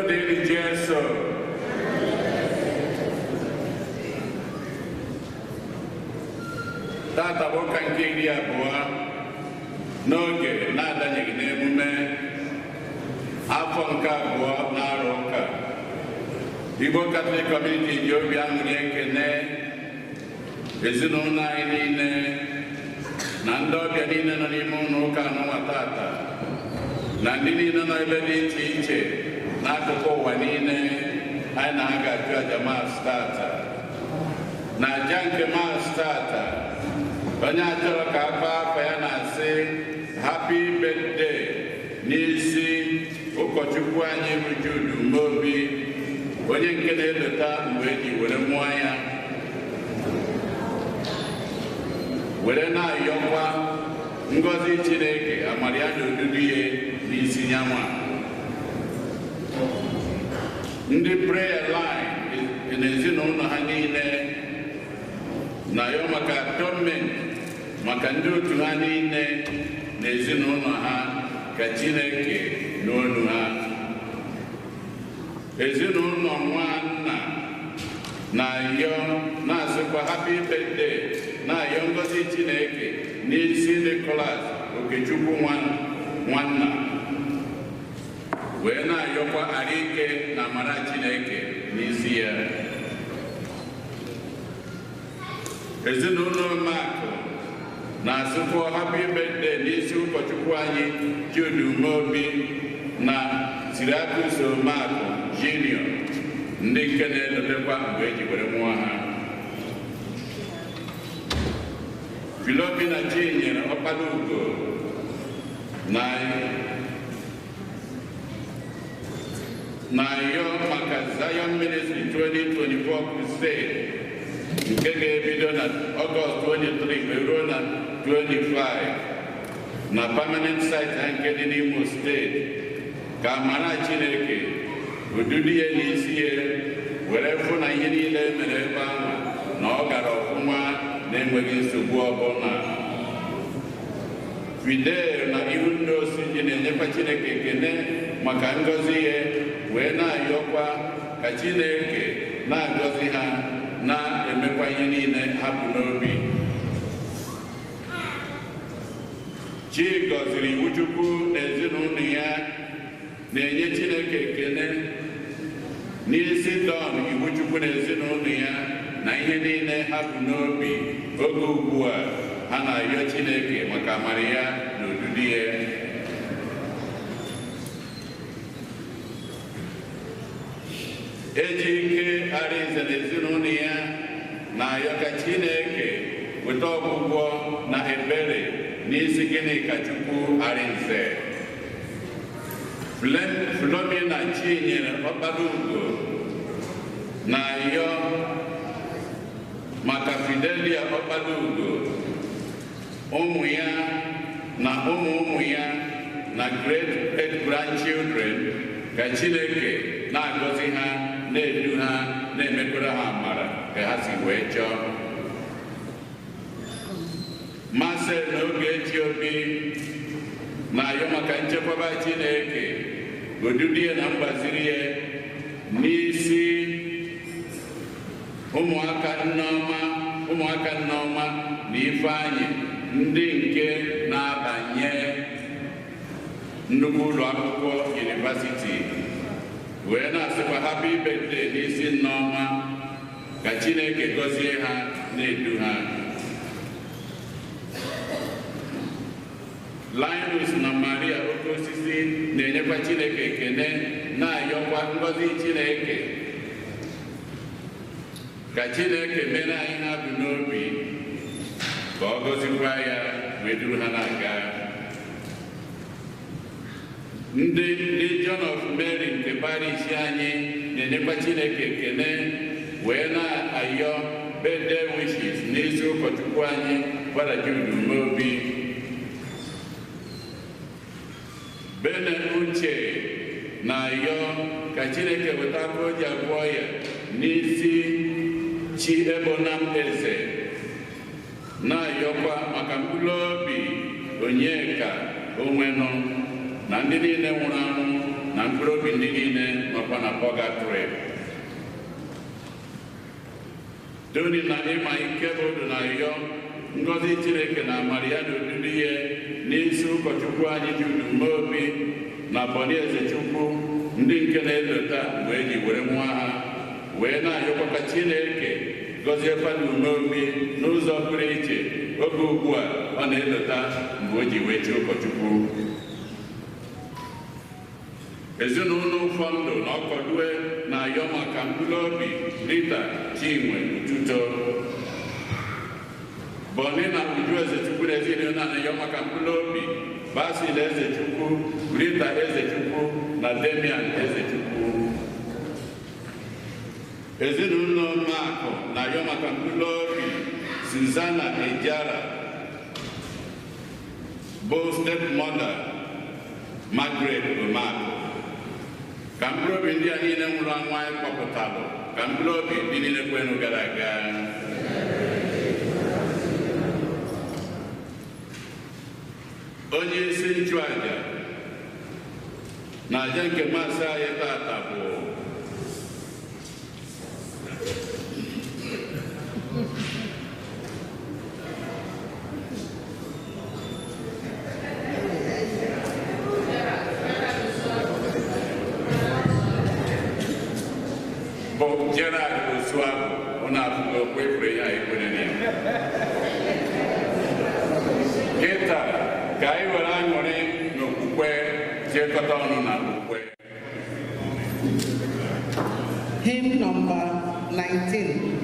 Dịrị Jesu. Tata bụ ụka nke 20 n'oge na-adanyeghị n'emume afọ nke abụọ na-arụ ụka. Igbo Catholic Community ji obi aṅụrị ekene ezinụlọ anyị niile na ndị ọbịa niile nọ n'ime ụlọ ụka anụnwa tata, na ndị niile nọ ebe dị iche iche n'akụkụ ụwa niile anyị na-aga achụ aja Mass tata. Na aja nke Mass tata, onye achọrọ ka akpa afa ya na-asị happy birthday n'isi ụkọchukwu anyị bụ Jude Umeobi, onye nke na-elota mgbe eji were mụọ ya, were na-ayọkwa ngọzi Chineke, amara ya na odudu ya n'isi nyanwa. Ndị prayer line na ezinụlọ ha niile na-ayọ maka atonement maka ndị otu ha niile na ezinụlọ ha, ka Chineke n'olu ha. Ezinụlọ nwanna na-ayọ na-asịkwa happy birthday, na-ayọ ngọzi Chineke n'isi Nicholas Okechukwu nwanna, wee na-ayọkwa arịke na amara Chineke n'isi ya. Ezinụlọ Makụ na-asịkwa happy birthday n'isi ụkọchukwu anyị Jude Umeobi na Syracuse Omakụ Junior, ndị nke na-elotekwa mgbe eji were mụọ ha. Philomena Chinyere Ọkpara Ugo na-ayọ maka Zion Ministry 2024 Crusade nke ga-ebido na Ọgọst 23 wee ruo na 25 na permanent site ha nke dị n'Imo Steeti, ka amara Chineke odudu ya n'isi ya were fụ na ihe niile e mere ebe ahụ na ọ gara ọfụma na-enweghị nsogbu ọbụla. Fidel na ihu nne Osuji na-enyekwa Chineke ekene maka ngọzi ya, wee na-ayọkwa ka Chineke na-agọzi ha na-emekwa ihe niile ha bụ n'obi. Chi gọziri iwu Chukwu na ezinụlọ ya, na-enye Chineke ekene n'isi Don iwu Chukwu na ezinụlọ ya na ihe niile ha bụ n'obi oge ugbu a. Ha na-ayọ Chineke maka amara ya na odudu ya. Ejike Arinze na ezinụlọ ya na-ayọ ka Chineke weta ọgwụgwọ na ebere n'isi Gịnịka Chukwu Arinze. Philomena Chinyere Ọkpara Ugo na-ayọ maka Fidelia Ọkpara Ugo, ụmụ ya na ụmụ ụmụ ya na great great grandchildren, ka Chineke na-agọzi ha, na-edu ha, na-emekwara ha amara ka ha si wee chọọ. Marcel na Ogechi Obi na-ayọ maka nchekwaba Chineke, odudu ya na mgbaziri ya n'isi ụmụaka Nneọma, ụmụaka Nneọma na Ifeanyị, ndị nke na-abanye nnukwu ụlọ akwụkwọ yunivasiti, wee na-asịkwa happy birthday n'isi Nneọma, ka Chineke gọzie ha na-edu ha. Linus na Maria Oke Osisi na-enyekwa Chineke ekene, na-ayọkwa ngọzi Chineke ka Chineke mere anyị ha bụ n'obi, ka ọ gọzikwa ya wee duru ha na-aga. Ndị Legion of Mary nke parish anyị na-enyekwa Chineke ekene, wee na-ayọ birthday wishes n'isi ụkọchukwu anyị Fada Jude Umeobi. Bene Uche na-ayọ ka Chineke weta aka o ji agwọ ya n'isi Chi Ebonam Eze, na-ayọkwa maka mkpụrụ obi Onyeka Onwenụ na ndị niile nwụrụ anwụ. Na mkpụrụ obi ndị niile nọkwa na pọgatrị. Tony na ịma ike bụ na ayọ ngọzi Chineke na amara ya na odudu ihe n'isi ụkọchukwu anyị Jude Umeobi na Bọni Ezechukwu, ndị nke na-elota mgbe eji were nwa ha, wee na-ayọkwa ka Chineke gọzie Fada Umeobi n'ụzọ pụrụ iche oge ugbu a ọ na-elota mgbe o ji wee chi ụkọchukwu. Ezinụlọ ụfọdụ na ọkọdue na-ayọ maka mkpụrụ obi Rita Chinwe Ututo. Bọni na Uju Ezechukwu na ezinụlọ na-ayọ maka mkpụrụ obi Basil Ezechukwu, Rita Ezechukwu na Damian Ezechukwu. Ezinụlọ Makụ na-ayọ maka mkpụrụ obi Susanna Ejara bụ stepmother Margaret Omakụ. Ka mkpụrụ obi ndị a niile nwụrụ anwụ anyị kpọpụtalụ, ka mkpụrụ obi ndị niile kwenụ gara aga. Onye isi nchụaja na aja nke masị anyị tata bụ Gerard Osuagwu. Ọ na-afụgo okwu efere ya ekwere na ya. Kịta ka anyị were aṅụrị n'okwukwe jekọta ọnụ na okwukwe. Hymn number 19.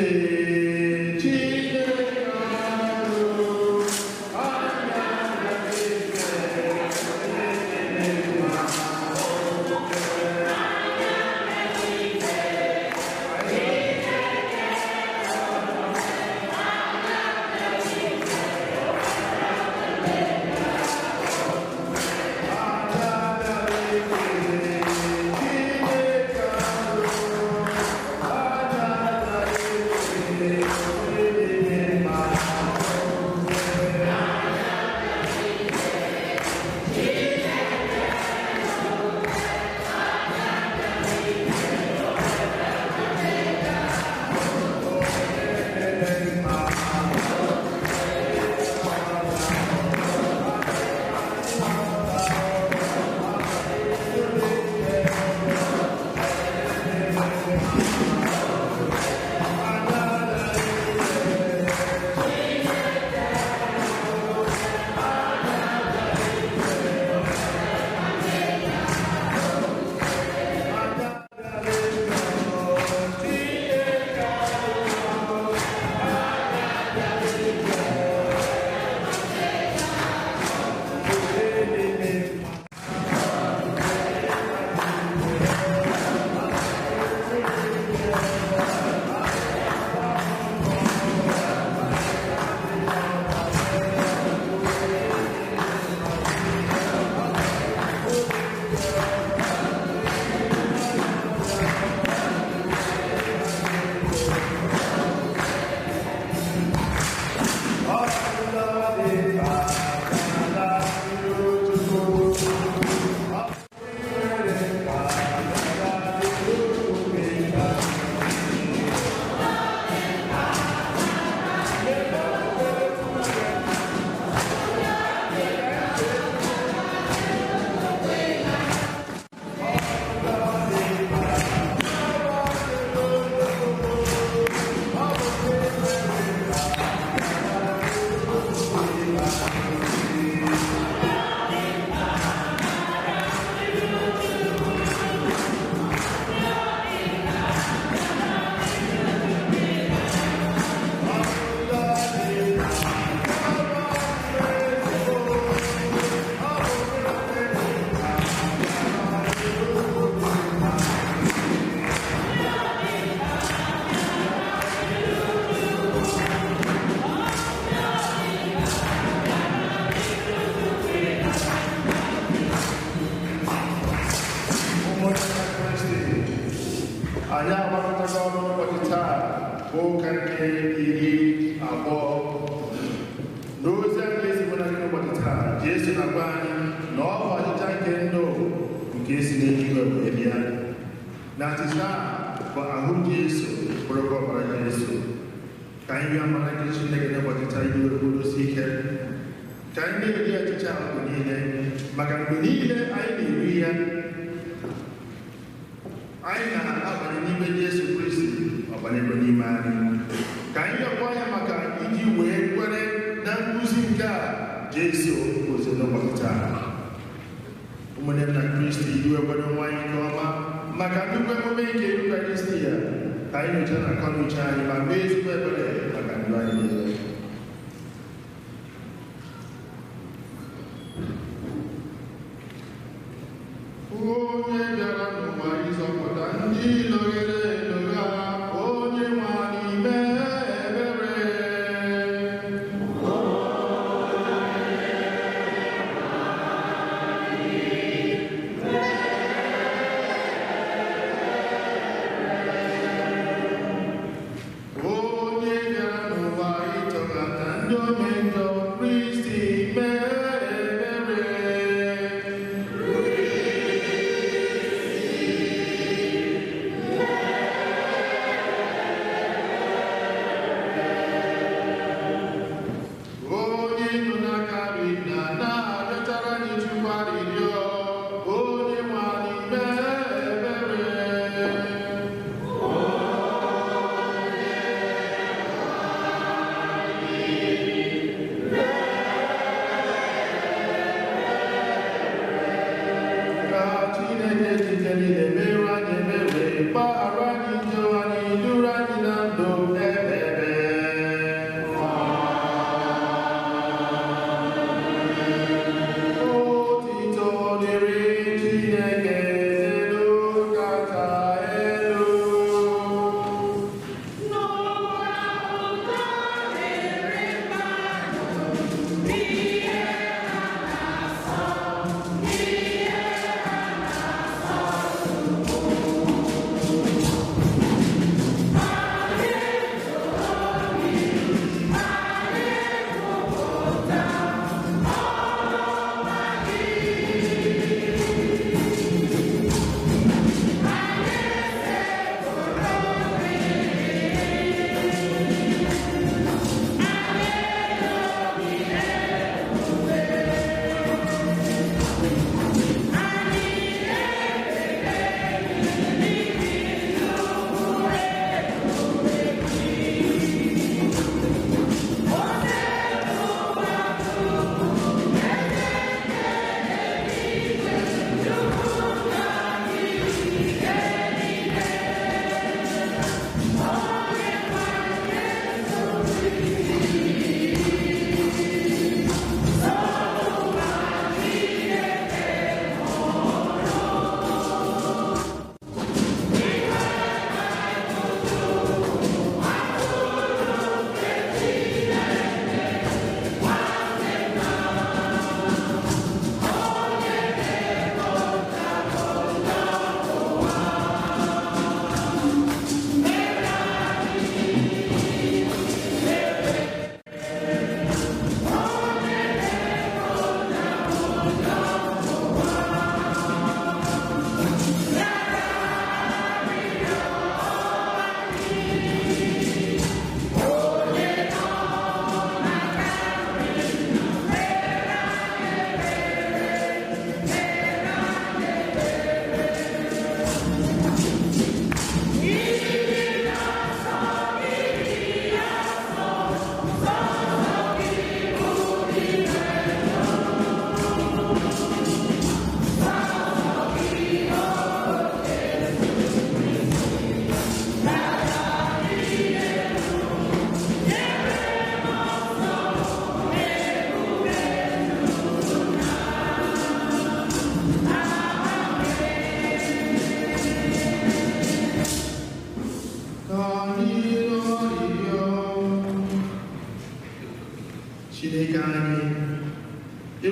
Amen. Anyị agbakọtago ọnụ ụbọchị taa bụ ụka nke 20. N'ozi anyị ezigbo na gị ụbọchị taa, Jesu na-agwa anyị na ọ bụ achịcha nke ndụ nke si n'eluigwe wee bịa. Na achịcha a bụ ahụ Jesu bụrụkwa ọbara Jesu. Ka anyị rịọ amara nke Chineke n'ụbọchị taa iji wee kwudosi ike. Ka anyị na-eri achịcha a mgbe niile, maka mgbe niile anyị na-eri ya, anyị na-abanye n'ime Jesu Kristi, ọbanyekwa n'ime anyị. Ka anyị rịọkwa ya maka iji wee kwere na nkuzi nke a Jesu kụziri n'ụbọchị taa. Ụmụnne m na Kristi, iwe kwere nwa anyị nke ọma maka nnukwu emume nke Eucharisti ya, ka anyị nyochaa na akọnuche anyị ma mee ezigbo ebere maka ndụ anyị niile. Onye bịara n'ụwa ịzọpụta ndị lọghere elogha, onye nwe anyị mee ebere. Onye bịara n'ụwa ịtọghata ndị omejọ, Kristi mee ebere. Onye nọ n'aka nri na na-arịọtara anyị Chukwu arịrịọ, onye nwe anyị mee ebere.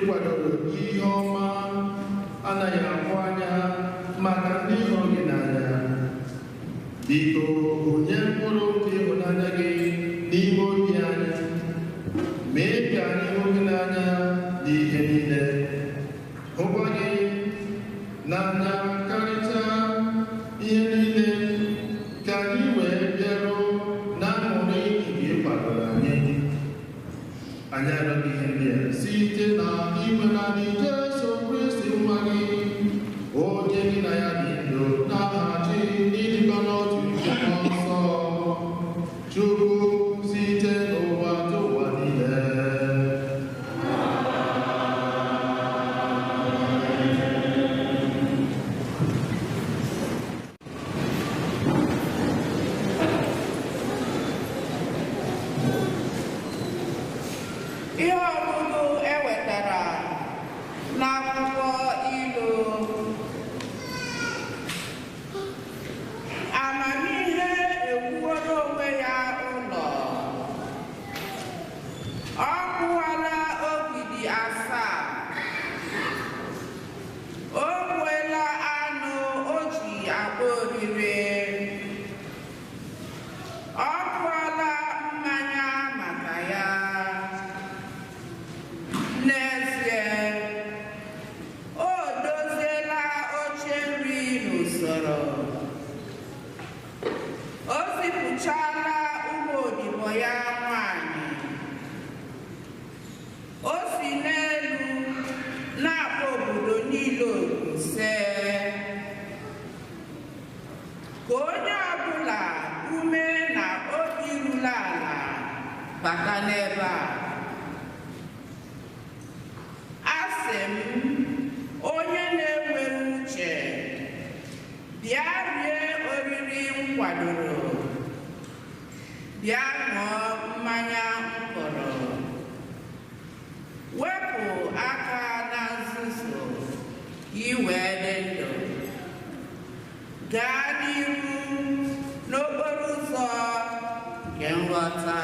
kwadoro ihe ọma anaghị ahụ anya maka ndị hụrụ gị n'anya. Biko onye mkpụrụ nke ịhụnanya gị n'ime obi anyị, mee ka anyị hụ gị n'anya n'ihe niile, hụkwa gị n'anya karịchaa ihe niile, ka anyị wee bịaruo na aṅụrị nke ị kwadoro anyị. Anyị arịọghị ihe ndị a site na inwe naanị Jesu Kristi nwa gị, onye gị na ya dị ndụ na-aghachi n'ịdịkọ n'otu nke Mmụọ Nsọ, Chukwu site n'ụwa n'ụwa niile. Ihe ọgụgụ e wetara n'akwụkwọ ilu. Amamihe ewuworo onwe ya ụlọ, ọ kpụwala ogidi asaa, o gbuela anụ o ji akpa oriri, ọ kụọla mmanya maka ya. N'ezie, o doziela oche nri n'usoro, o zipụchala ụmụ odibo ya nwanyị, o si n'elu na-akpọ obodo niile oku sị, ka onye ọbụla ume na obi ruru ala bata n'ebe a. Asị m, onye na-enweghị uche, bịa rie oriri m kwadoro, bịa ṅụọ mmanya m kọrọ. Wepụ aka na nzuzu ka ị wee dị ndụ. Gaa n'ihu n'okporo ụzọ nke nghọta.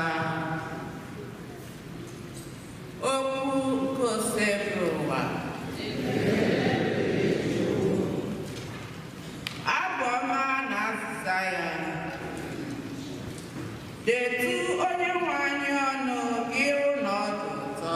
Okwu nke Osebụrụwa. Abụ ọma na azịza ya. Detu onye nwe anyị ọnụ ka ịhụ na ọ dị ụtọ.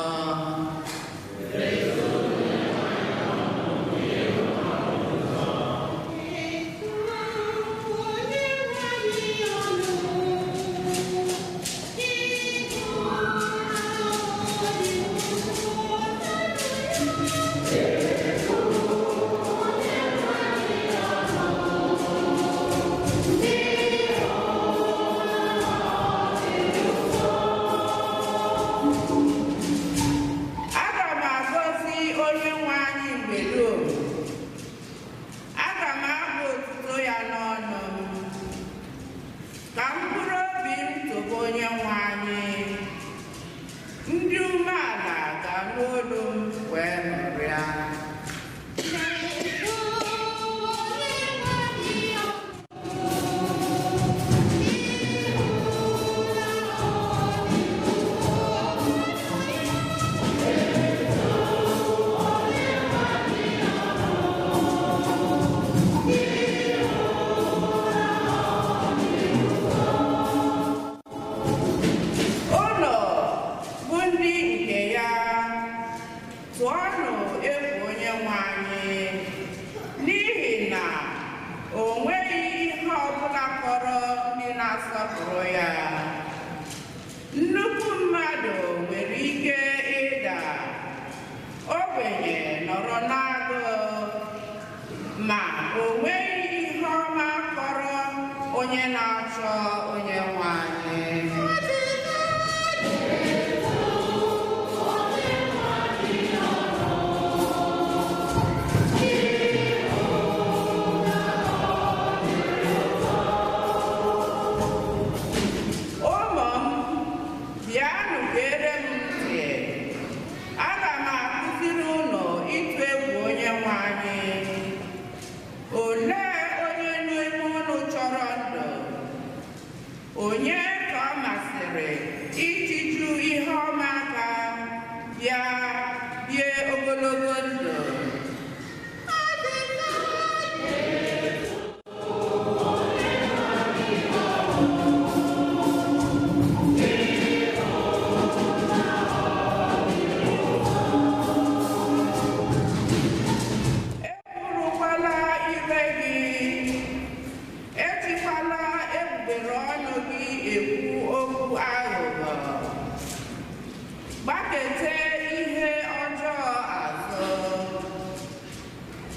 Aga m agọzi onye nwe anyị mgbe dum. Aga m abụ otuto ya n'ọnụ m. Ka mkpụrụ obi m tobe onye nwe anyị. Ndị umeala ga-anụ olu m wee ṅụrịa. Ụlọ bụ ndị nke ya, tụọnụ egwu onye nwe anyị, n'ihi na o nweghị ihe ọbụla kọrọ ndị na-asọpụrụ ya. Nnukwu mmadụ nwere ike ịda, ogbenye nọrọ n'agụụ, ma o nweghị ihe ọma kọrọ onye na-achọ onye nwe anyị. Ụmụ m, bịanụ gere m ntị. Aga m akụziri unu ịtụ egwu onye nwe anyị. Olee onye n'ime unu chọrọ ndụ? Onye ka ọ masịrị iji ju ihe ọma aka bịa bie ogologo Ejiri ọnụ gị ekwu okwu aghụghọ. Gbakete ihe ọjọọ azụ.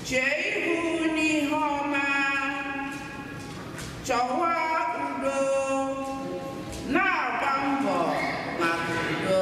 Chee ihu n'ihe ọma. Chọwa udo. Na-agba mbọ maka udo.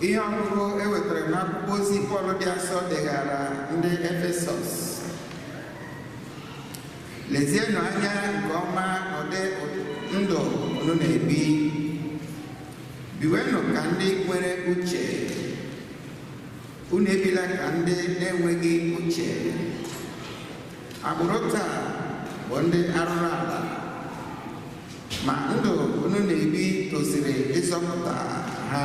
Ihe ọgụgụ e wetara n'akwụkwọ ozi Pọl dị asọ deghara ndị Efesọs. Lezienụ anya nke ọma n'ụdị ndụ unu na-ebi. Biwenụ ka ndị nwere uche. Unu ebila ka ndị na-enweghị uche. Agbụrụ taa bụ ndị arụrụ ala. Ma ndụ unu na-ebi tosiri ịzọpụta ha.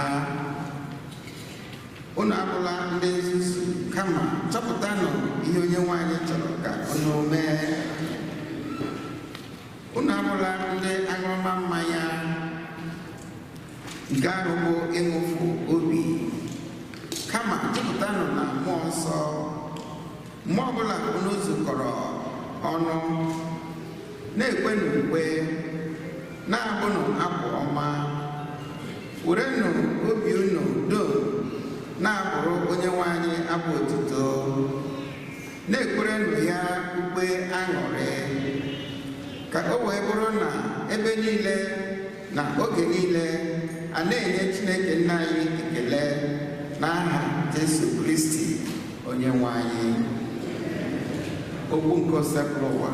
Unu abụla ndị nzuzu, kama chọpụtanụ ihe onye nwe anyị chọrọ ka unu mee. Unu abụla ndị aṅụrụma mmanya, nke ahụ bụ ịṅụfu obi, kama chọpụtanụ na mmụọ nsọ. Mgbe ọbụla unu zukọrọ ọnụ, na-ekwenụ ukwe, na-abụnụ abụ ọma, werenụ obi unu dum na-abụrụ onye nwe anyị abụ otuto, na-ekwerenụ ya ukwe aṅụrị, ka o wee bụrụ na ebe niile na oge niile a na-enye Chineke nna anyị ekele n'aha Jesu Kristi onye nwe anyị. Okwu nke osepụrụ ụwa.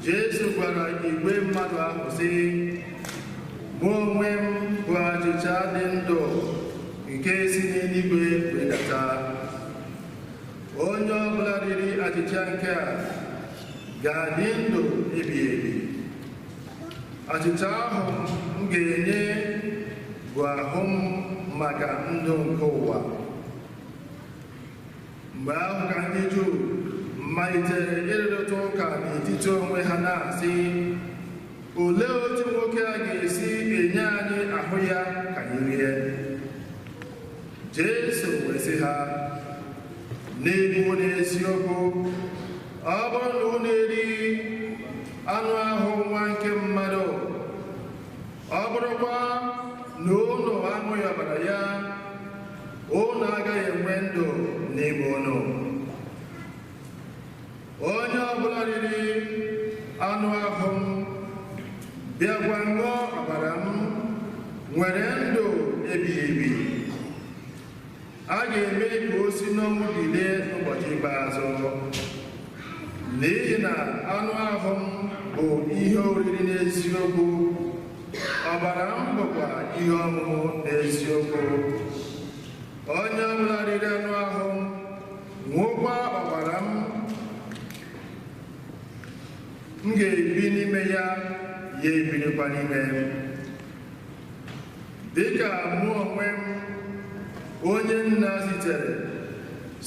Jesu gwara igwe mmadụ ahụ sị, mụ onwe m bụ achịcha dị ndụ nke si n'eluigwe wedata. Onye ọbụla riri achịcha nke a ga-adị ndụ ebighị ebi. Achịcha ahụ m ga-enye bụ ahụ m maka ndụ nke ụwa. Mgbe ahụ ka ndị Juu malitere ịrụrịta ụka na-ajụrịta onwe ha na-asị, "Olee otu nwoke a ga-esi enye anyị ahụ ya ka anyị rie?" Jesu wee sị ha, "N'ebu n'eziokwu, ọ bụrụ na unu erighị anụ ahụ nwa nke mmadụ, ọ bụrụkwa na unu aṅụghị ọbara ya, unu agaghị enwe ndụ n'ime unu. Onye ọbụla riri anụ ahụ m, bịakwa ṅụọ ọbara m, nwere ndụ ebighị ebi. A ga-eme ka o si n'ọnwụ bilie n'ụbọchị ikpeazụ. N'ihi na anụ ahụ m bụ ihe oriri n'eziokwu, ọbara m bụkwa ihe ọṅụṅụ n'eziokwu. Onye ọbụla riri anụ ahụ m, ṅụọkwa ọbara m, m ga-ebi n'ime ya, ya ebirikwa n'ime m. Dịka mụ onwe m, onye nna zitere,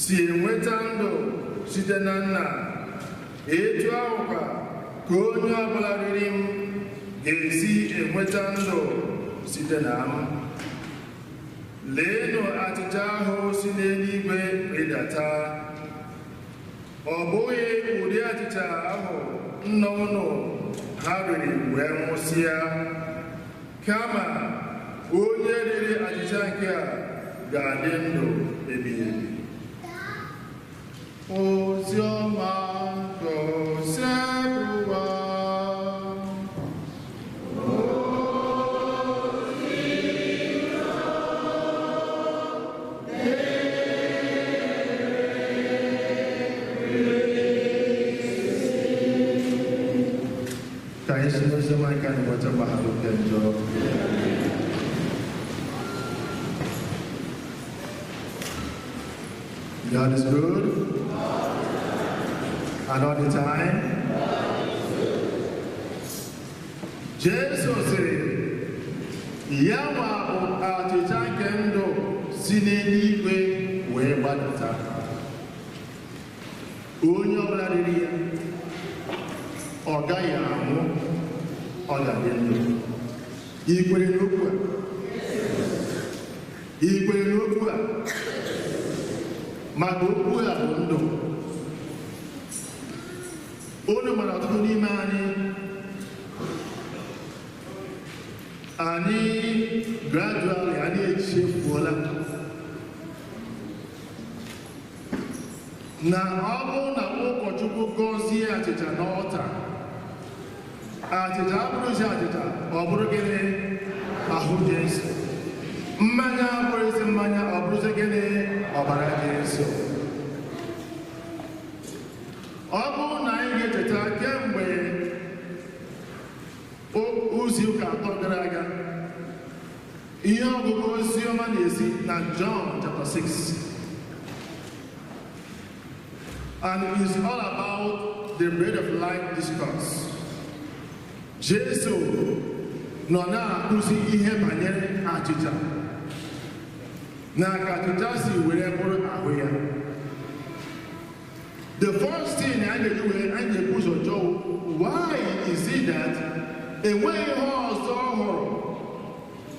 si enweta ndụ site na nna, etu ahụkwa ka onye ọbụla riri m ga-esi enweta ndụ site na m. Leenụ achịcha ahụ si n'eluigwe rịdata. Ọ bụghị ụdị achịcha ahụ nna unu ha riri wee nwụsịa, kama onye riri achịcha nke a ga-adị ndụ ebighị ebi." Ozi ọma nke Osebụrụwa. Ka anyị si n'ozi ọma nke anyị nweta mgbaghara nke njọ. God is good and all the time. Jesu sịrị, ya nwa bụ achịcha nke ndụ si n'eluigwe wee gbadata. Onye ọbụla riri ya, ọ gaghị anwụ, ọ ga-adị ndụ. I kwere n'okwu a? I kwere n'okwu a? Maka okwu a bụ ndụ. Unu mara ọtụtụ n'ime anyị gradually anyị echefuola na ọ bụrụ na ụkọchukwu gọzie achịcha n'ọta, achịcha abụrụzi achịcha, ọ bụrụ gịnị? Ahụ Jesu. Mmanya abụrụzi mmanya, ọ bụrụzi gịnị? Ọbara Jesu. Ọ bụrụ na anyị ga-echeta kemgbe izu ụka 3 gara aga, ihe ọgụgụ ozi ọma na-esi na John chapter 6, and it's all about the bread of life discourse. Jesu nọ na-akụzi ihe banyere achịcha na ka achịcha si were bụrụ ahụ ya. The first thing anyị ga-eji wee anyị ga-ebu ụzọ jụọ, why is it that enweghị ihe ọzọ ọ hụrụ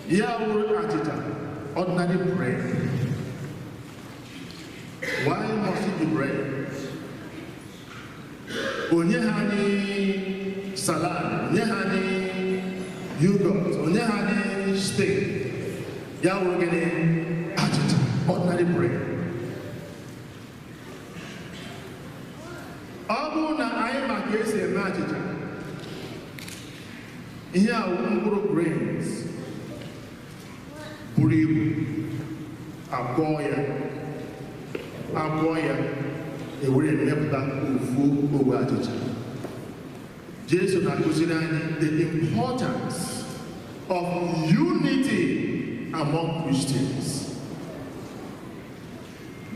ya wụrụ achịcha, ordinary bread? Why must it be bread? Onye ha anyị salad, onye ha anyị yogurt, onye ha anyị steak, ya wụrụ gịnị? Achịcha, ordinary bread. Ọ bụrụ na anyị ma ka esi eme achịcha, ihe a wụ mkpụrụ grains buru ibu, akwọọ ya, akwọọ ya, ewere mepụta ofu ogbe achịcha. Jesu na-akụziri anyị the importance of unity among Christians.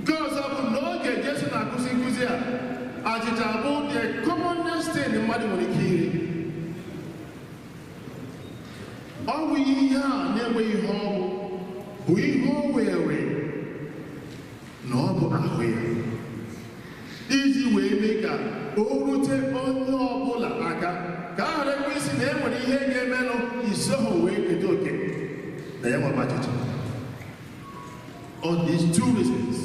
Nke ọzọ bụ n'oge Jesu na-akụzi nkụzi a, achịcha bụ the commonest thing mmadụ nwere ike iri. Ọ bụ ihe a na-enweghị ihe ọ bụ, bụ ihe o were na ọ bụ ahụ ya, iji wee mee ka o rute onye ọbụla. Ihe ga-emenụ isoghị wee keta oke na ya nwaba achịcha. On these two reasons.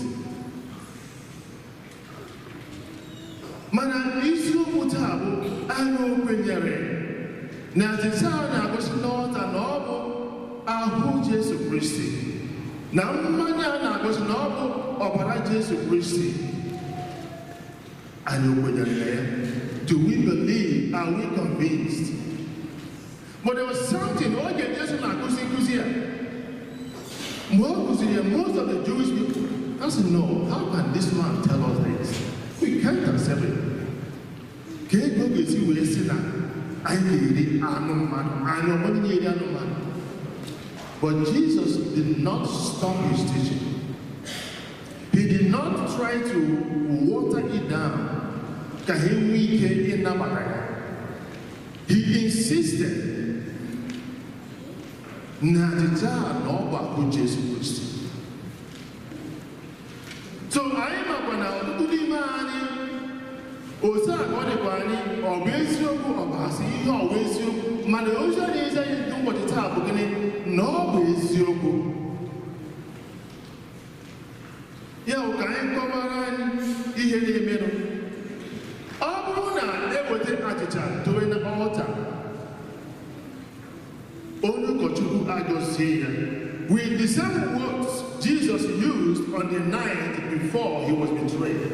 Mana isiokwu taa bụ anyị kwenyere na achịcha a na-agosi n'ọta na ọ bụ ahụ Jesu Kristi, na mmanya a na-agosi na ọ bụ ọbara Jesu Kristi. Anyị kwenyere na ya? Do we believe? Are we convinced? But there was something oge Jesu na-akụzi nkụzi a. Mgbe ọ kụziri ya, most of the Jewish people asked, "No, how can this man tell us this? We can't accept it. Ka ego ga-esi wee sị na anyị ga-eri anụ mmadụ, anyị ọbụla na-eri anụ mmadụ?" But Jesus did not stop his teaching. He did not try to water it down ka ha nwee ike ịnabata ya. He insisted na achịcha a na ọ bụ ahụ Jesu Kristi. So anyị makwa na ọtụtụ n'ime anyị, otu a ka ọ dịkwa anyị, ọ bụ eziokwu, ọ bụ asị, ihe ọ bụ eziokwu. Mana ozi ọ na-ezi anyị n'ụbọchị taa bụ gịnị? Na ọ bụ eziokwu. Ya bụ ka anyị kọwara anyị ihe na-emenụ. Ọ bụrụ na eweta achịcha dowe na ọlta, onye ụkọchukwu agọzie ya with the same words Jesus used on the night before he was betrayed.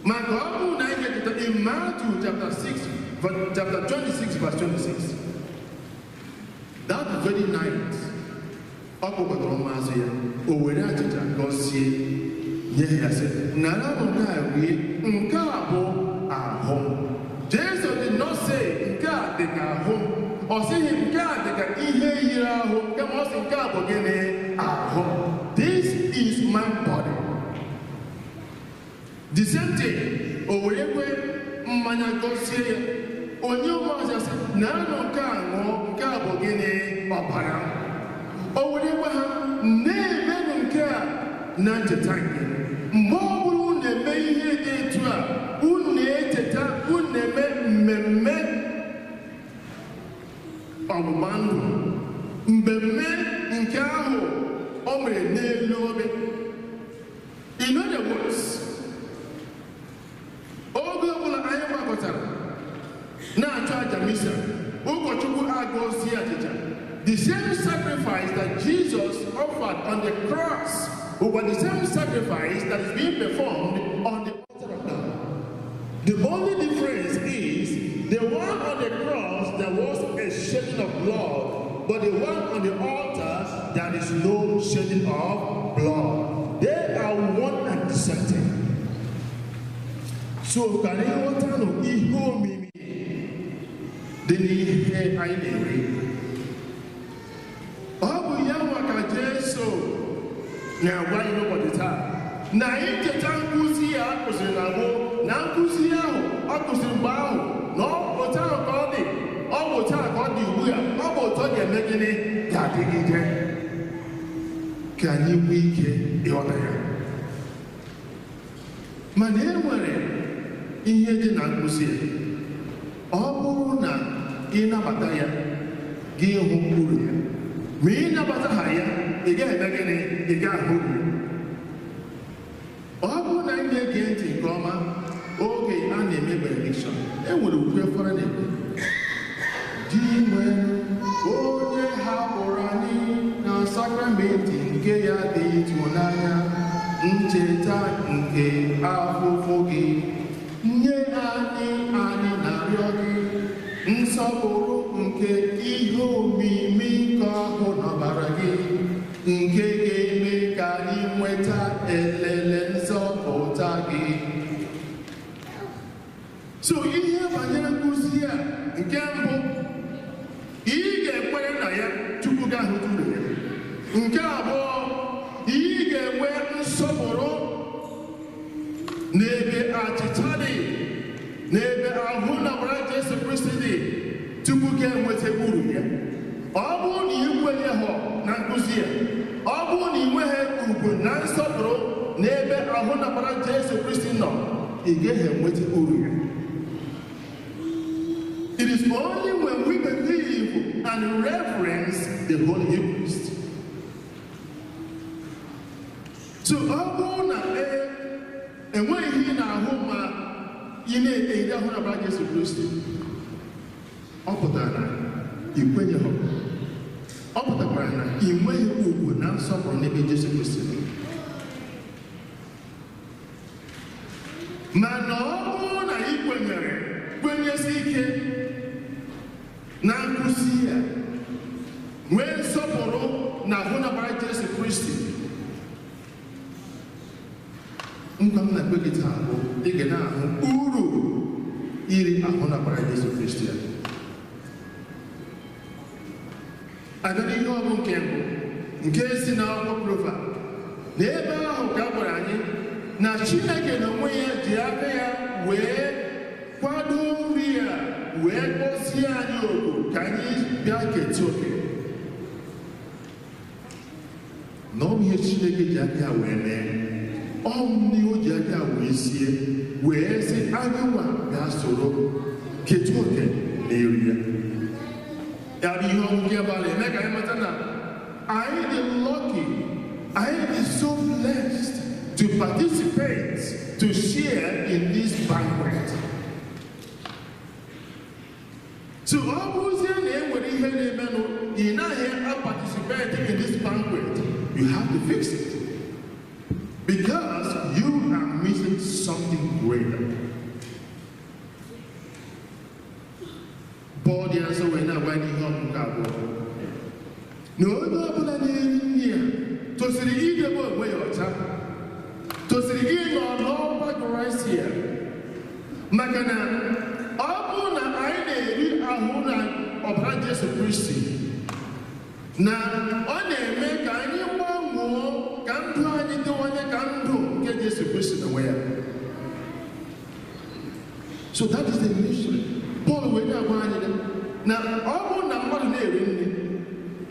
Maka ọ bụrụ na anyị ga-echeta in Matthew chapter 6, chapter 26, verse 26, that very night, ọ kpọkọtara ụmụazụ ya, o were achịcha gọzie, nye ya, sị, "Nara nke a rie, nke a bụ ahụ m." Jesu did not say, "Nke a dị ka ahụ m." Ọ sịghị, "Nke a dị ka ihe yiri ahụ," kama ọ sị, "Nke a bụ gịnị? Ahụ m. This is my body." The same thing, o were kwe mmanya gọzie ya, onye ụmụazụ ya, sị, "Naranụ nke a ṅụọ, nke a bụ gịnị? Ọbara m." O were gwa ha, "Na-emenụ nke a na ncheta nke m." Mgbe ọ bụla unu na-eme ihe dị etu a, unu na-echeta, unu na-eme mmemme ọgbụgba ndụ, mmemme nke ahụ o mere n'elu obe. In other words, oge ọbụla anyị gbakọtara na-achụ aja misa, ụkọchukwu agọzie achịcha, the same sacrifice that Jesus offered on the cross over the same sacrifice that is being performed on the altar of God. The only difference is the one on the cross, there was a shedding of blood, but the one on the altar, there is no shedding of blood. They are one and the same thing. So ka anyị ghọtanụ ihe omimi dị n'ihe anyị na-eri. Ọ bụ ya nwa ka Jesu na-agwa anyị n'ụbọchị taa na anyị cheta nkụzi ya a kụziri na gboo, na nkụzi ahụ ọ kụziri mgbe ahụ, na ọ bụ otu ahụ ka ọ dị, ọ bụ otu ahụ ka ọ dị ugbu a, ọ bụ otu ọ ga-eme gịnị? Ga-adịgide, ka anyị nwee ike ịghọta ya. Mana e nwere ihe dị na nkụzi ya. Ọ bụrụ na ị nabata ya, gị hụ uru ya. Ma ị nabata ha ya, ị gaghị eme gịnị? Ị gaghị ahụ uru ya. Ọ bụrụ na anyị na-ege ntị nke ọma oge a na-eme benediction, e nwere ukwe fọrọ na-ekwe di nwere onye hapụrụ anyị na sakramenti nke ya dị ịtụnanya, ncheta nke afụfụ gị, nye anyị, anyị na-arịọ gị, nsọpụrụ nke ihe omimi nke ahụ n'ọbara gị, nke ga-eme ka anyị nweta elele nzọpụta gị. So ihe banyere nkụzi a, nke mbụ, ị ga-ekwere na ya tupu gị ahụta uru ya. Nke abụọ, ị ga-enwe nsọpụrụ n'ebe achịcha dị, n'ebe ahụ na ọbara Jesu Kristi dị, tupu gị enweta uru ya. Ọ bụrụ na ị kwenyeghị na nkụzi ya, ọ bụrụ na ị nweghị ugwu na nsọpụrụ n'ebe ahụ na ọbara Jesu Kristi nọ, ị gaghị enweta uru ya. It is only and reverence the Holy Eucharist. So ọ bụrụ na enweghị ihe ị na-ahụ ma ị na-eri ahụ na ọbara Jesu Kristi, ọ pụtara na ị kwenyeghị, ọ pụtakwara na ị nweghị ugwu na nsọpụrụ n'ebe Jesu Kristi nọ. Mana ọ bụrụ na ị kwenyere, kwenyesi ike na nkụzi ya, nwee nsọpụrụ na ahụ na ọbara Jesu Kristi, nkwa m na-ekpe gị taa bụ ị ga na-ahụ uru iri ahụ na ọbara Jesu Kristi ya. Abịa n'ihe ọgụ nke mbụ nke si n'akwụkwọ Proverbs, na ebe ahụ ka a gwara anyị na Chineke n'onwe ya ji aka ya wee kwado nri ya wee kpọzie anyị oku ka anyị bịa keta oke. Na ọ bụ ihe Chineke ji aka ya wee mee, ọ bụ ihe o ji aka ya wee sie wee sị anyị nwa ga-asoro keta oke na eri ya. Ya bụ ihe ọgụgụ ebe a na-eme ka anyị mata na anyị dị lucky, anyị dị so blessed to participate, to share in this banquet. So ọ bụrụzie na e nwere ihe na-emenụ, ị naghị participate in this banquet, you have to fix it. Because you are missing something greater. Paul dị nsọ wee na-agwa anyị ihe ọgụgụ abụọ na onye ọbụla na-eri nri a tosiri idebe onwe ya ọcha, tosiri ịnọ n'ọgba Kraịst ya, maka na ọ bụrụ na anyị na-eri ahụ na ọbara Jesu Kristi, na ọ na-eme ka anyị gbanwee, ka ndụ anyị dịwanye ka ndụ nke Jesu Kristi n'onwe ya. So that is the mystery. Paul wee na-agwa anyị na ọ bụrụ na mmadụ na-eri nri,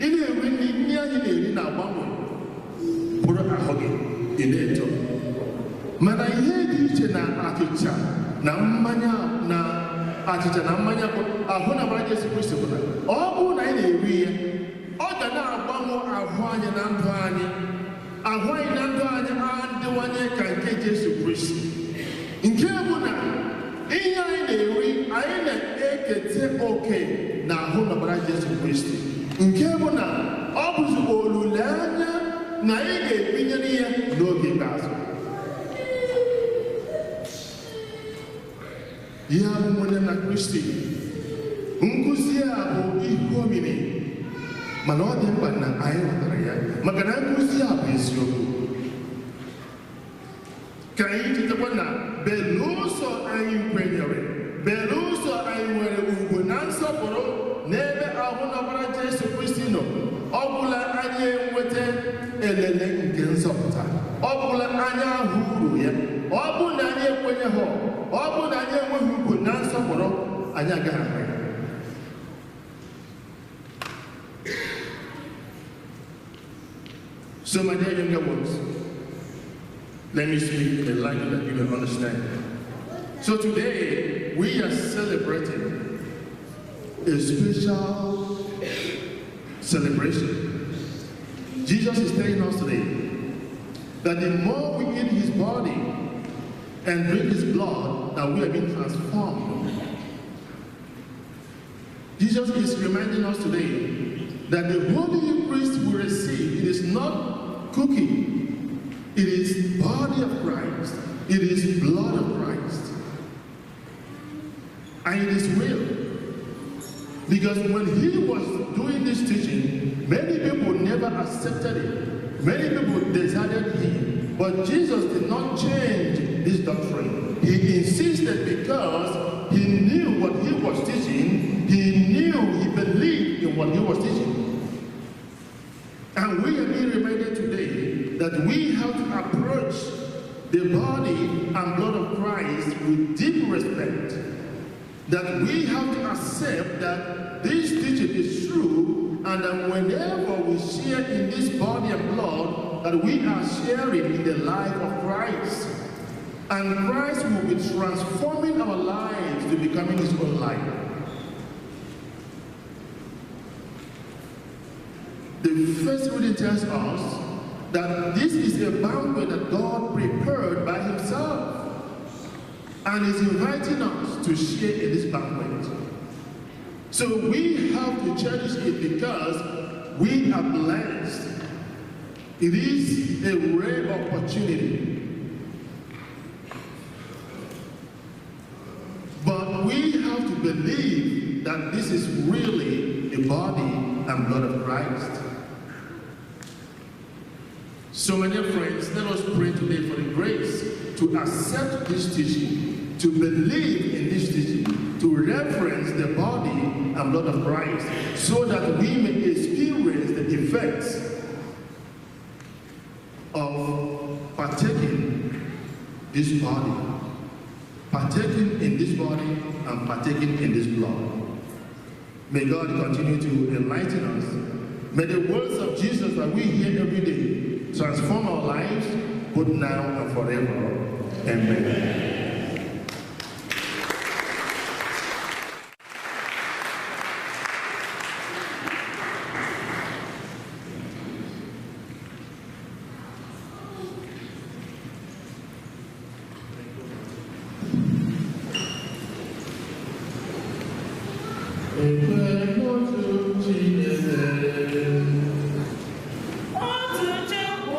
ị na-eri nri, nri anyị na-eri na-agbanwe bụrụ ahụ gị, ị na-eto. Mana ihe dị iche na achịcha na mmanya na achịcha na mmanya bụ ahụ na ọbara Jesu Kristi bụ na ọ bụrụ na anyị na-eri ya, ọ ga na-agbanwe ahụ anyị na ndụ anyị. Ahụ anyị na ndụ anyị adịwanye ka nke Jesu Kristi. Nke bụ na ihe anyị na-eri, anyị na-eketa oke na ahụ na ọbara Jesu Kristi. Nke bụ na ọ bụzi olileanya na anyị ga-ebinyere ya n'oge ikpeazụ. Ya bụ ụmụnne na Kristi, nkụzi a bụ ihe omimi, mana ọ dị mkpa na anyị ghọtara ya, maka na nkụzi a bụ eziokwu. Ka anyị chetakwa na belụsọ anyị kwenyere, belụsọ anyị nwere ugwu na nsọpụrụ n'ebe ahụ na ọbara Jesu Kristi nọ, ọ bụla anyị enweta elele nke nzọpụta, ọ bụla anyị ahụ uru ya, ọ bụ na anyị ekwenyeghị, ọ bụ na anyị enweghị ugwu na nsọpụrụ, anyị agaghị ahụ ya. So my dear younger ones, let me speak in a language that you may understand. So today, we are celebrating a special celebration. Jesus is telling us today that the more we eat his body and drink his blood, that we are being transformed. Jesus is reminding us today that the Holy Eucharist we receive, it is not cooking, it is body of Christ, it is blood of Christ. And it is real. Because when he was doing this teaching, many people never accepted it. Many people deserted him. But Jesus did not change this doctrine. He insisted because he knew what he was teaching. He knew, he believed in what he was teaching. And we are being reminded today that we have to approach the body and blood of Christ with deep respect. That we have to accept that this teaching is true, and that whenever we share in this body and blood, that we are sharing in the life of Christ. And Christ will be transforming our lives to becoming his own life. The first reading tells us that this is a banquet that God prepared by Himself and is inviting us to share in this banquet. So we have to cherish it because we are blessed. It is a rare opportunity. But we have to believe that this is really the body and blood of Christ. So, my dear friends, let us pray today for the grace to accept this teaching, to believe in this teaching, to reverence the body and blood of Christ, so that we may experience the effects of partaking this body, partaking in this body and partaking in this blood. May God continue to enlighten us. May the words of Jesus that we hear every day transform our lives, both now and forever. Amen. Otu Chukwu.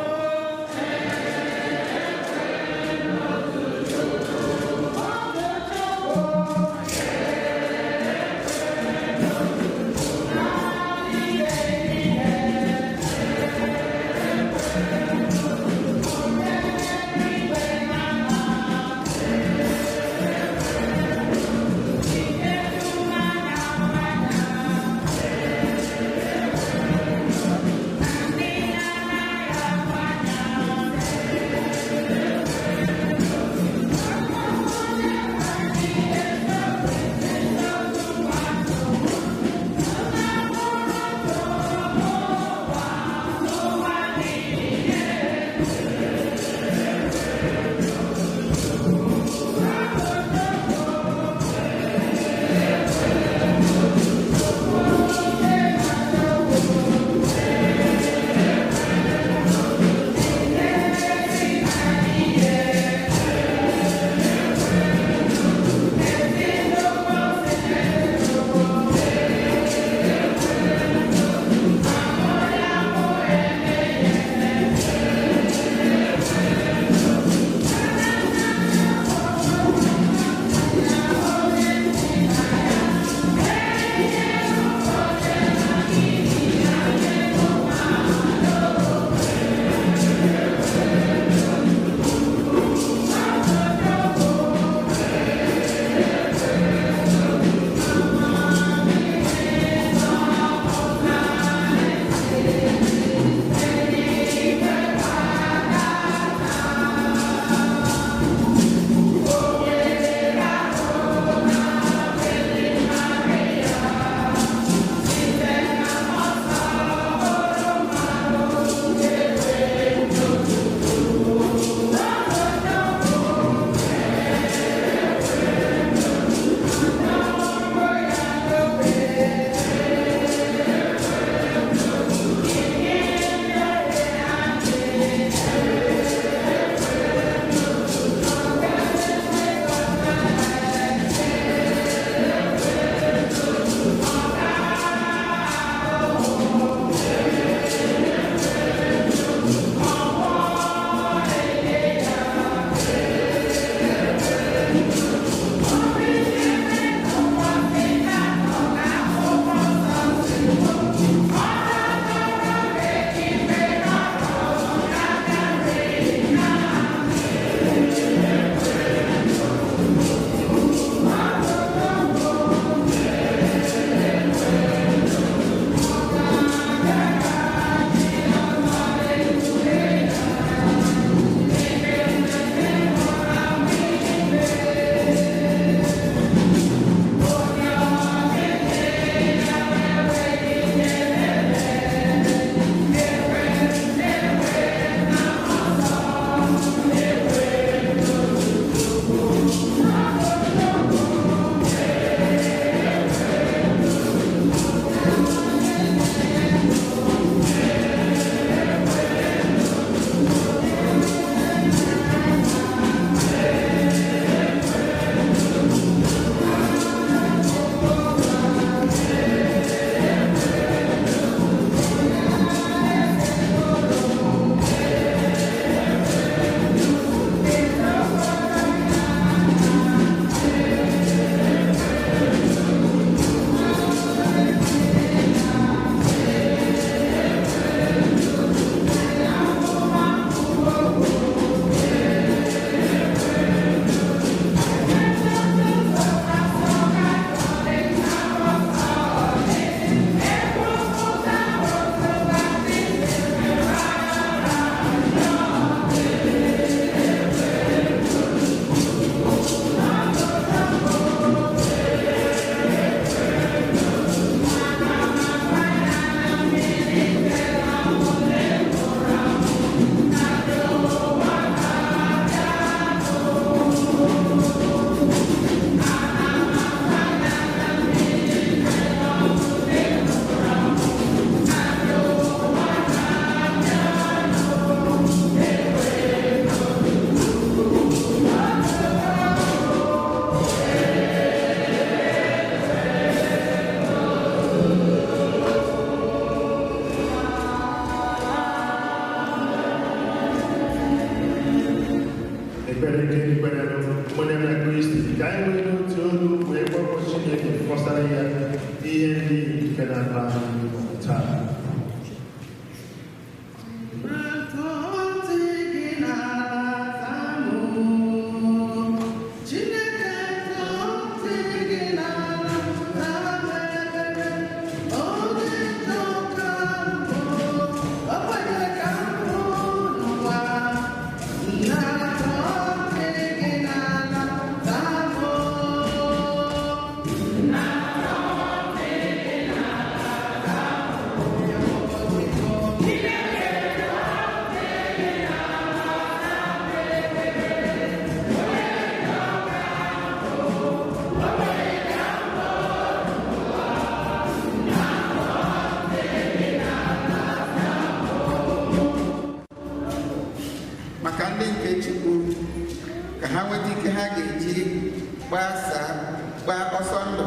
gbaa ọsọ ndụ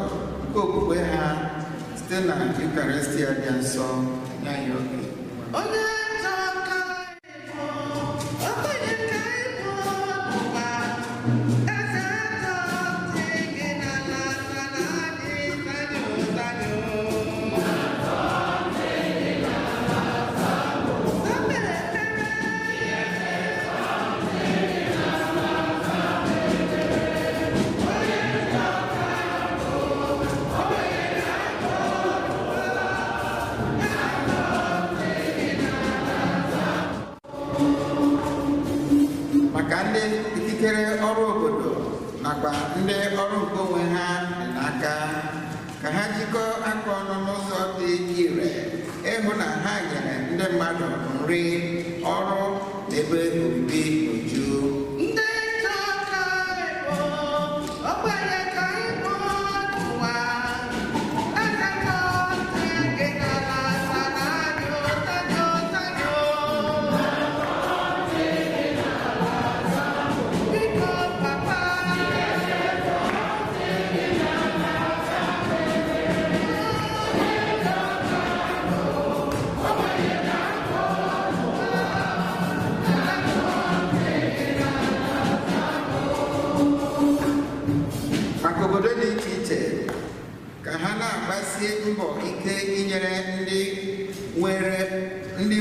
nke okwukwe ha site na Eucharistia dị nsọ. Nye anyị oge. Onye nzọ ka ịbụ, okenye ka ịbụ n'ụwa, eze ntọ ntị gị n'ala na anyị tanyo tanyo. Maka ndị ikikere ọrụ obodo nakwa ndị ọrụ nke onwe ha dị n'aka, ka ha jikọọ aka ọnụ n'ụzọ dị ire ịhụ na ha nyere ndị mmadụ nri, ọrụ na ebe obibi n'uju. Ndị nzọ ka ịbụ, ogbenye ka ịbụ n'ụwa, eze ntọ ntị gị n'ala na anyị tanyo tanyo. Biko papa. Maka obodo dị iche iche, ka ha na-agbasie mbọ ike inyere ndị nwere ndị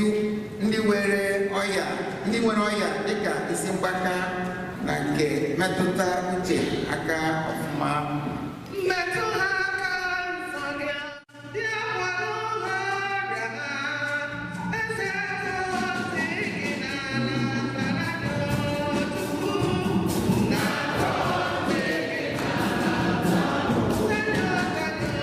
ndị nwere ọya ndị nwere ọya dịka isi mgbaka na nke mmetụta uche aka ọfụma. Mmetụ ha aka nsọ gị, bịa gwọrọ ha ọrịa ha, eze ntọ ntị gị n'ala zara gị Chukwu, na ntọ ntị gị n'ala tanyo tanyo.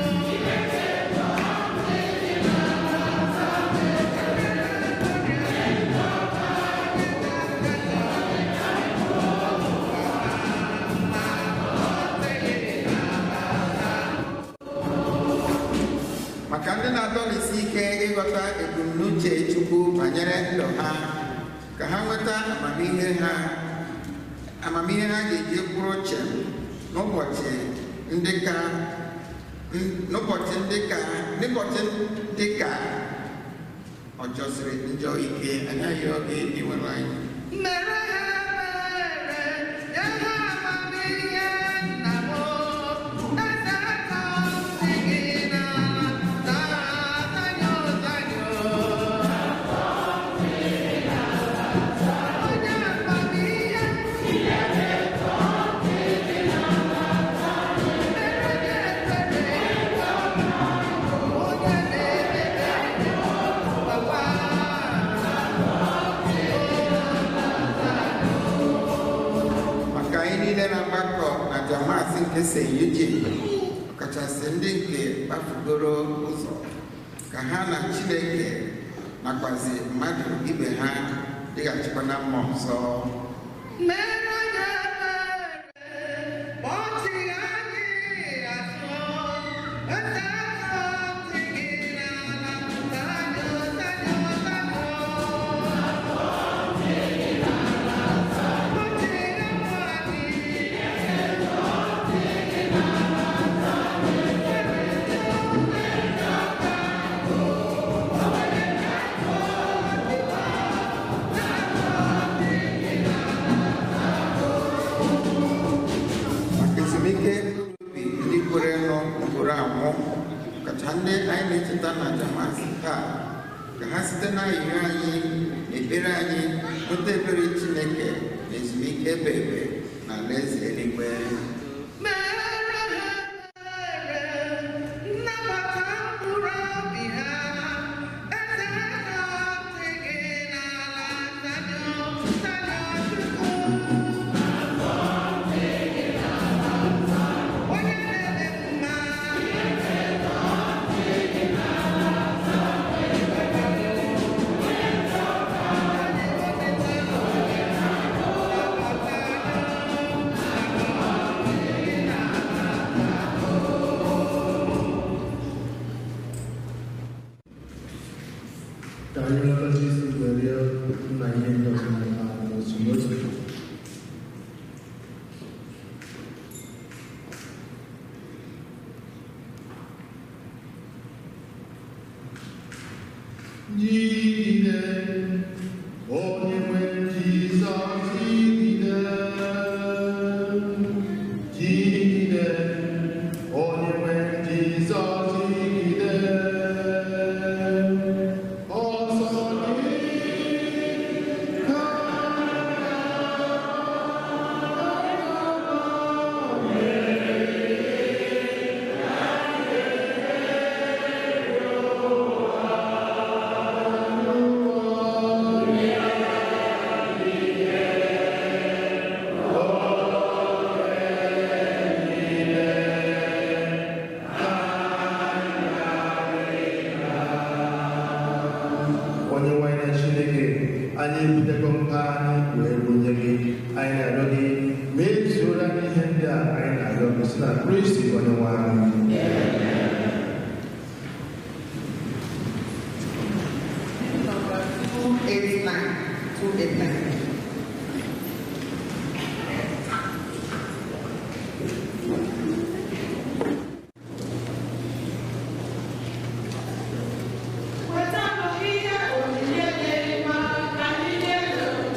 Maka ndị na-adọlịsi ike ịghọta ebumnuche Chukwu banyere ndụ ha, ka ha nweta amamihe ha amamihe ha ga-eji kwụrụ chem n'ụbọchị ndị ka n'ụbọchị ndị ka n'ụbọchị dị ka ọ jọsịrị njọ ike. Anaghị oge iwere anyị. Mere ha ebere, nye ha amamihe nna m, eze ntọ ntị gị n'ala na tanyo tanyo. Onye amamihe, mere gị ebere, onye na-emebe papa. Maka anyị niile na-agbakọ na Jamasị nke St. Eugene, ọkachasị ndị nke kpafugoro ụzọ, ka ha na Chineke nakwazi mmadụ ibe ha dịghachikwa na mma ọzọ. Mere onye ebere, ma ọ chịghị anyị azụ, eze ntọ ntị gị n'ala, tanyo tanyo tanyo. Ọ chịghị anyị. Maka ezumike mkpụrụ obi ndị kwere nọ mkpụrụ anwụ, kacha ndị anyị na-echeta na Jamasị taa, ka ha site na arịrịọ anyị na ekpere anyị nweta ebere Chineke na ezumike ebe ebe na alaeze eluigwe. Mere ha ebere, nnabata mkpụrụ obi ha, eze ntọ ntị gị n'ala tanyo tanyo Chukwu. Onye na-eme mma. Onye Jigide, onye nwe Jizọs jigide. Jigide, onye nwe Jizọs jigide. Ọsọ gị ka Onye nwe anyị na Chineke, anyị ebutego mkpa anyị wee bunye gị. Anyị na-arịọ gị mezuoro anyị ihe ndị a anyị na-arịọ gị site na Kristi onye nwe anyị. Number 289. 289. Wetanụ ihe onyinye dị mma ka anyị nye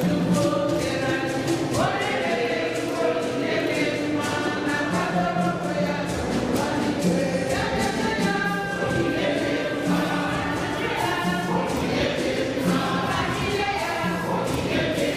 Chukwu kere anyị. Onye nyere ezigbo onyinye dị mma na-akwadoro onwe ya n'ụwa niile. Ya nyere ya onyinye dị mma, nye ya onyinye dị mma, ka anyị nye ya onyinye dị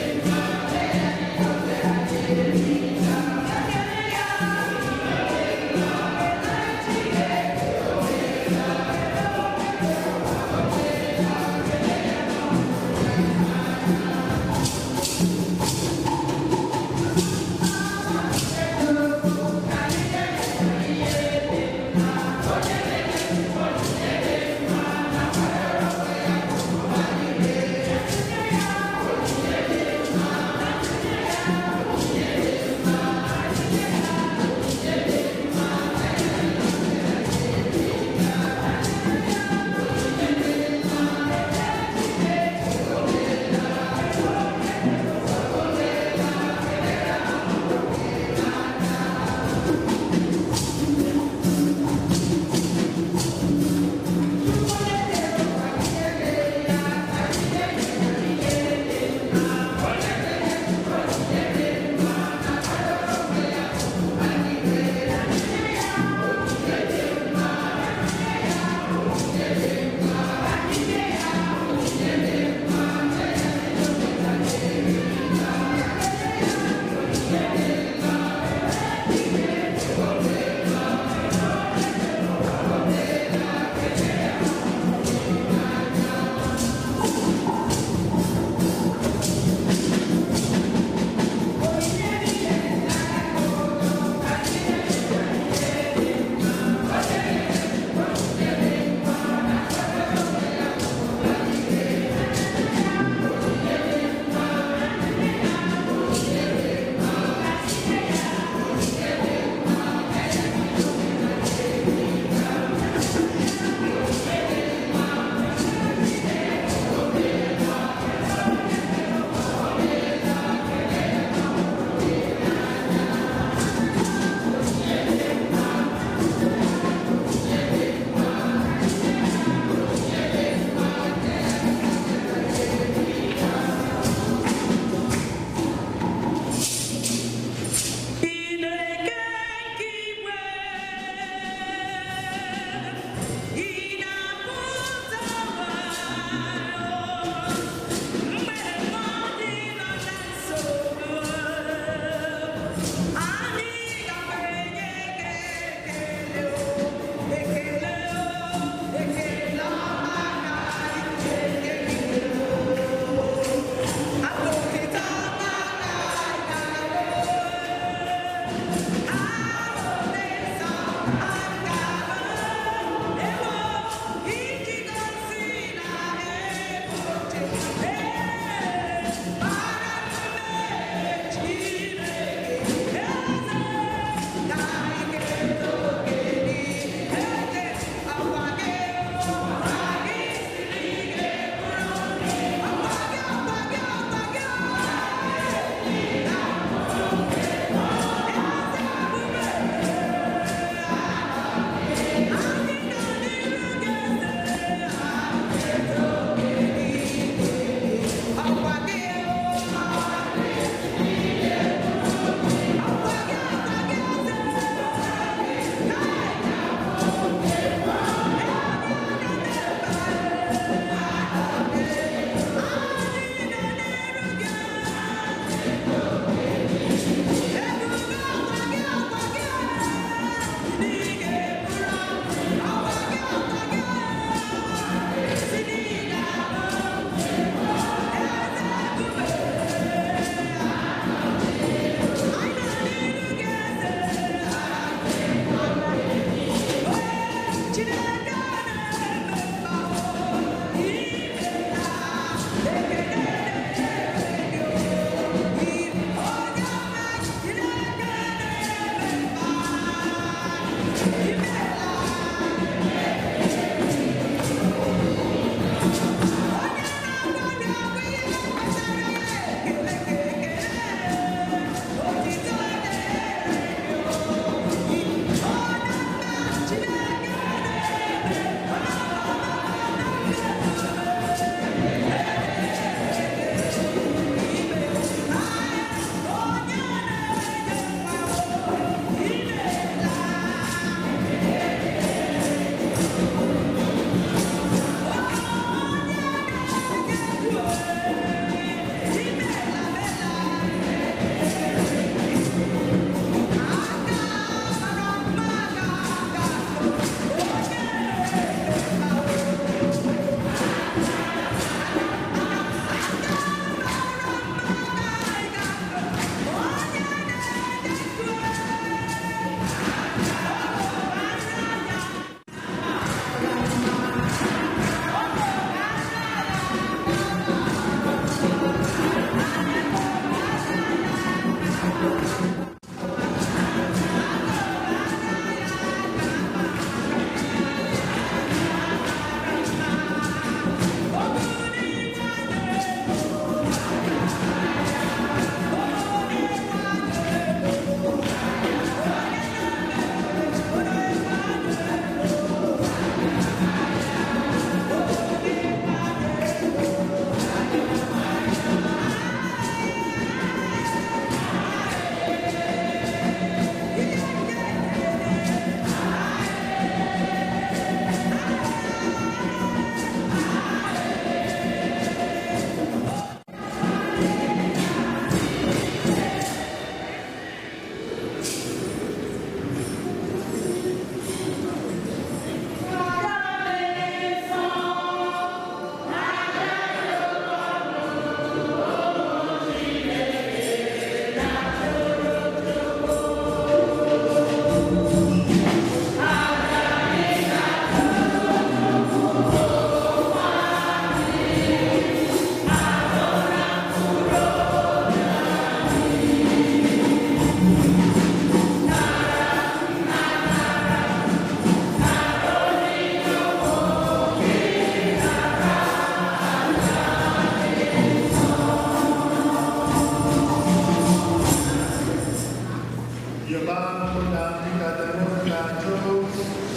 na-achụ bụrụ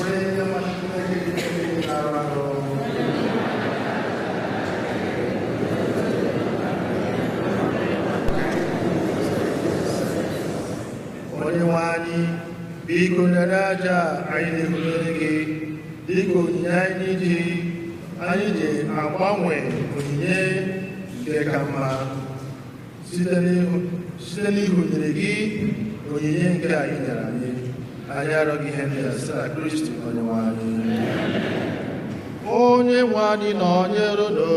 ihe mmasị Chineke dị n'ebe na-arụ arụ. Onyenwe anyị, biko nara aja a anyị na-ebunyere gị dịka onyinye anyị ji agbanwe onyinye nke ka mma site n'ịhụnyere gị onyinye nke a ị nyere anyị. Anyị arịọghị ihe ndị a site na Kristi Onyenwe anyị. Onye nwe anyị nọnyere unu.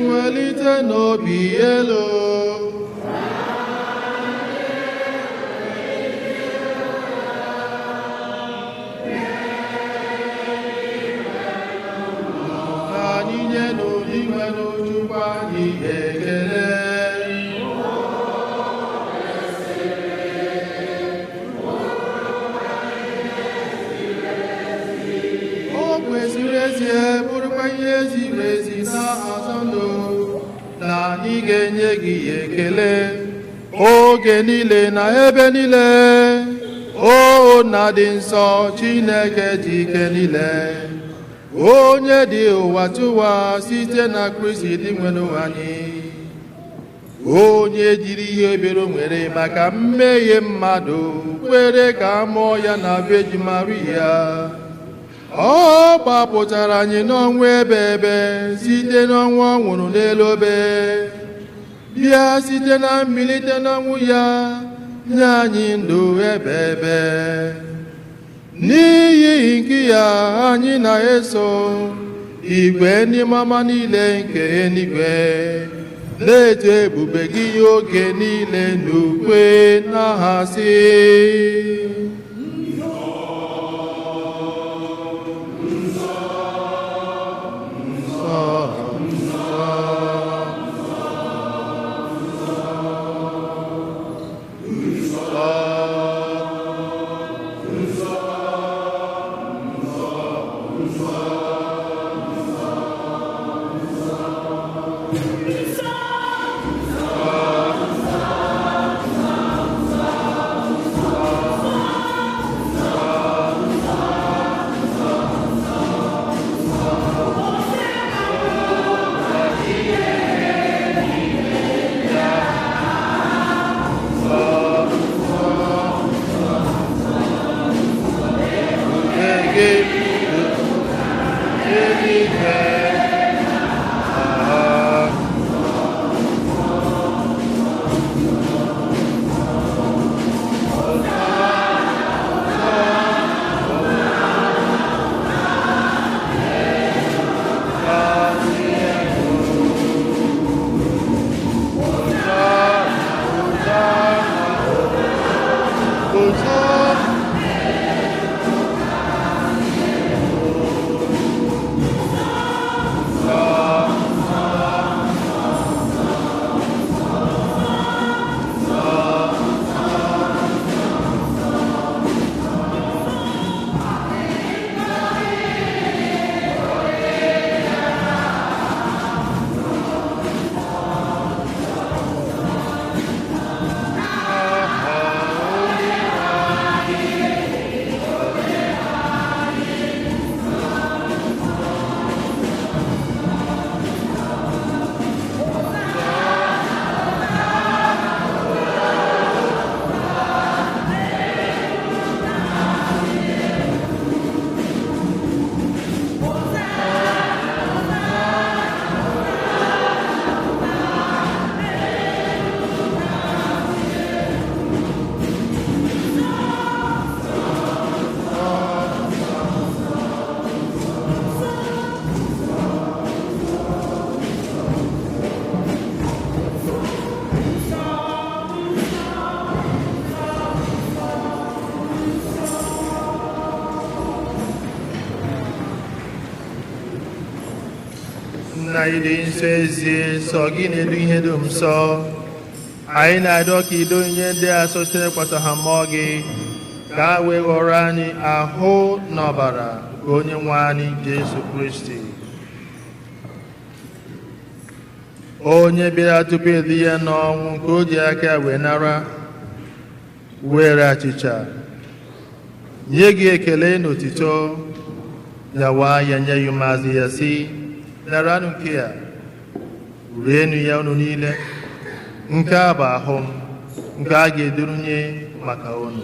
Welite n'obi elu. Ka anyị nye n'Inwe n'Chukwu anyị ekele. O kwesịrị ezie, bụrụkwa ihe ziri ezi na azọ ndụ, na anyị ga-enye gị ekele oge niile na ebe niile, o nna dị nsọ, Chineke dị ike niile, onye dị ụwa tụwa, site na Kristi dị nwere anyị, onye jiri ihe ebere o nwere maka mmehie mmadụ kwere ka a mụọ ya na Virgin Maria. Ọ gbapụtara anyị n'ọnwụ ebe ebe site n'ọnwụ ọ nwụrụ n'elu obe, bịa site na mbilite n'ọnwụ ya nye anyị ndụ ebe ebe. N'ihi nke ya, anyị na-eso igwe ndị mama niile nke eluigwe na-eto ebube gị oge niile n'ukwe na ha sị: Nsọ, nsọ, nsọ, gị eluigwe. Ah. Hosanna. Nna anyị dị nsọ, ezie nsọ gị na-edu ihe dum nsọ, anyị na-arịọ ka ido ihe ndị a nsọ site n'ịkwasa ha mmụọ gị, ka ha wee ghọrọ anyị ahụ na ọbara nke onye nwe anyị Jesu Kristi. Onye bịara tupu eli ya n'ọnwụ nke o ji aka wee nara, were achịcha, nye gị ekele n'otito, nyawa ya nye ya ụmụazụ ya sị, naranụ nke a, rienụ ya unu niile, nke a bụ ahụ m, nke a ga-edurunye maka unu.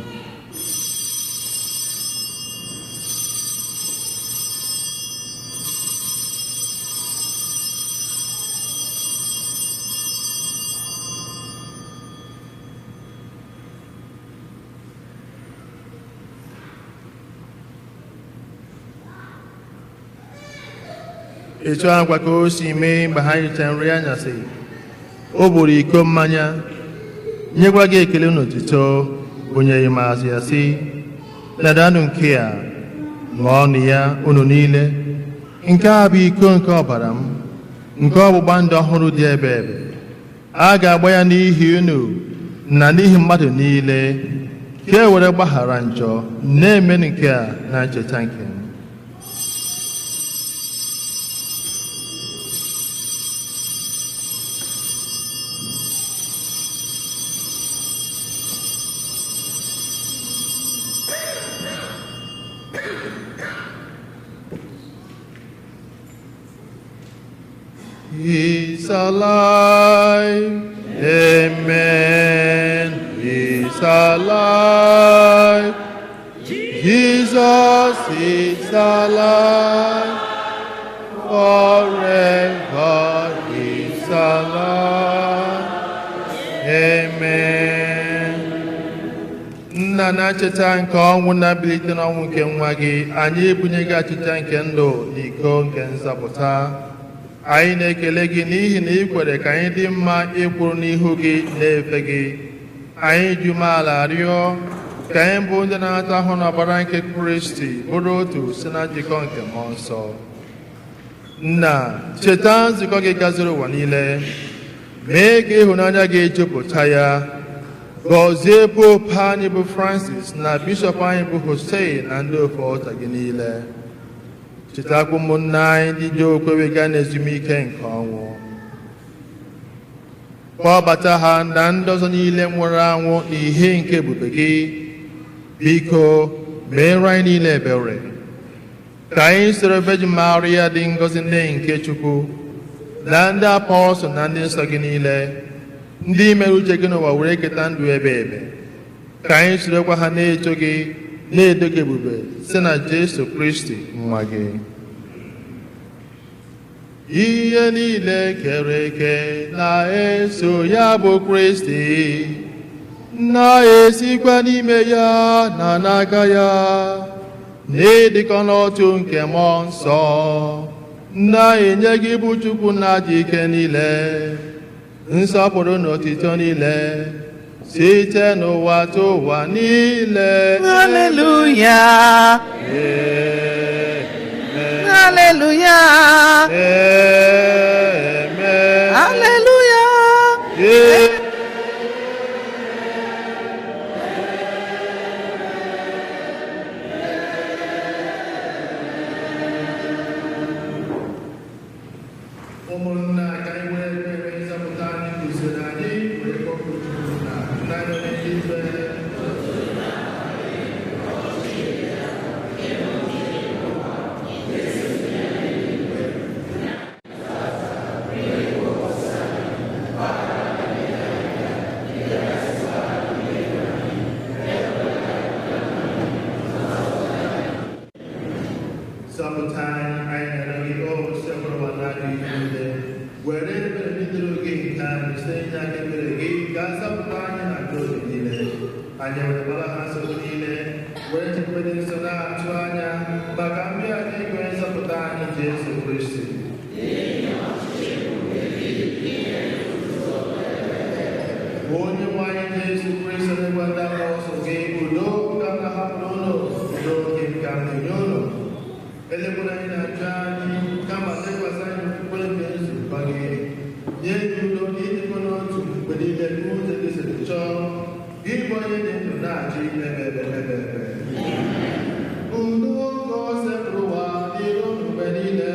Etu agwa ka o si mee mgbe ha richara nri anyasị, o buru iko mmanya, nyekwa gị ekele n'otito, bunye ya ụmụazụ ya sị, naranụ nke a, ṅụọnụ ya unu niile, nke a bụ iko nke ọbara m, nke ọgbụgba ndụ ọhụrụ dị ebe ebe. A ga-agba ya n'ihi unu na n'ihi mmadụ niile, ka e were gbaghara njọ. Na-emenụ nke a na ncheta nke m. He's alive. Amen. He's alive. Jesus is alive. Forever he's alive. Amen. Nna, na ncheta nke ọnwụ na mbilite n'ọnwụ nke nwa gị, anyị ebunye gị achịcha nke ndụ na iko nke nzọpụta. Anyị na-ekele gị n'ihi na ị kwere ka anyị dị mma ịkwụrụ n'ihu gị na-efe gị. Anyị ji umeala rịọ ka anyị bụ ndị na-ata ahụ n'ọbara nke Kristi bụrụ otu si na njikọ nke Mmụọ Nsọ. Nna, cheta nzukọ gị gazuru ụwa niile, mee ka ịhụnanya gị jupụta ya. Gọzie Popu anyị bụ Francis na Bishọp anyị bụ Hossein na ndị ofe ọta gị niile. Chetakwa ụmụnne anyị ndị ji okwukwe gaa n'ezumike nke ọnwụ, kpọbata ha na ndị ọzọ niile nwụrụ anwụ n'ihe nke ebube gị. Biko meere anyị niile ebere, ka anyị soro Virgin Maria dị ngọzi, nne nke Chukwu, na ndị apọstụl na ndị nsọ gị niile, ndị mere uche gị n'ụwa were keta ndụ ebe ebe, ka anyị sorokwa ha na-eto gị, na-edo gị ebube, site na Jesu Kristi nwa gị. Ihe niile kere eke na-eso ya bụ Kristi, na-esikwa n'ime ya na n'aka ya, n'ịdịkọ n'otu nke Mmụọ Nsọ, na-enye gị bụ Chukwu na dị ike niile nsọpụrụ na otito niile site n'ụwa tụ ụwa niile. Hallelujah. Amen. Hallelujah. Amen. Hallelujah. Amen. Ụmụnna, ka anyị were ekpere nzọpụta anyị kụziri anyị wee kpọkuo Chukwu na Nna anyị n'eluigwe. Zọpụta anyị, anyị na-arịọ gị, o Osebụrụwa na-adịghị niile. Were ebere bidoro oge nke anyị site n'inye aka ebere gị ka nzọpụta anyị na nke oge niile. Anyị werekwara ha nsogbu niile, were chekwube dị nsọ, na-atụ anya maka mbịaghachi nke onye nzọpụta anyị Jesu Kristi. Onye nwe anyị Jesu Kristi na-egwa ndị apọstụl gị, "Udo ka m na-ahapụrụ unu, udo nke m ka m na-enye unu." Elekwala anyị na-achọ anyị, kama lekwasị anyị okwukwe nke nzukọ gị. Nye gị udo na ịdịkọ n'otu mgbe niile ka ụzọ gị siri chọọ, gị bụ onye dị ndụ na-achị ebe ebe ebe ebe. Udo ka Osebụrụwa dịrị unu mgbe niile.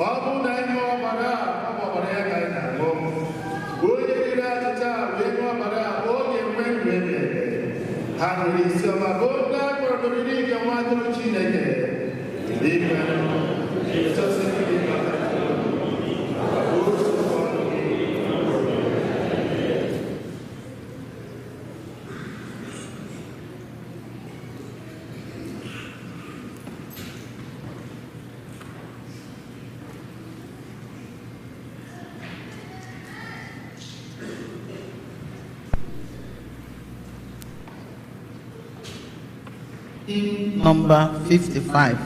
Ọ bụrụ na anyị ṅụọ ọbara a, ọ bụ ọbara ya ka anyị na-aṅụ. Onye riri achịcha a wee ṅụọ ọbara a, ọ ga-enwe ndụ ebighị ebi. Ha nwere isi ọma bụ ndị a kpọrọ n'oriri nke nwa atụrụ Chineke. Number 55.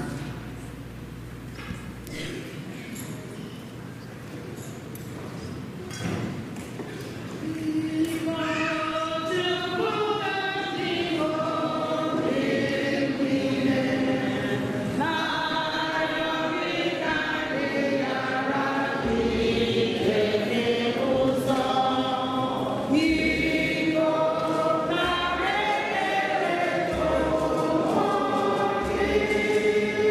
Thank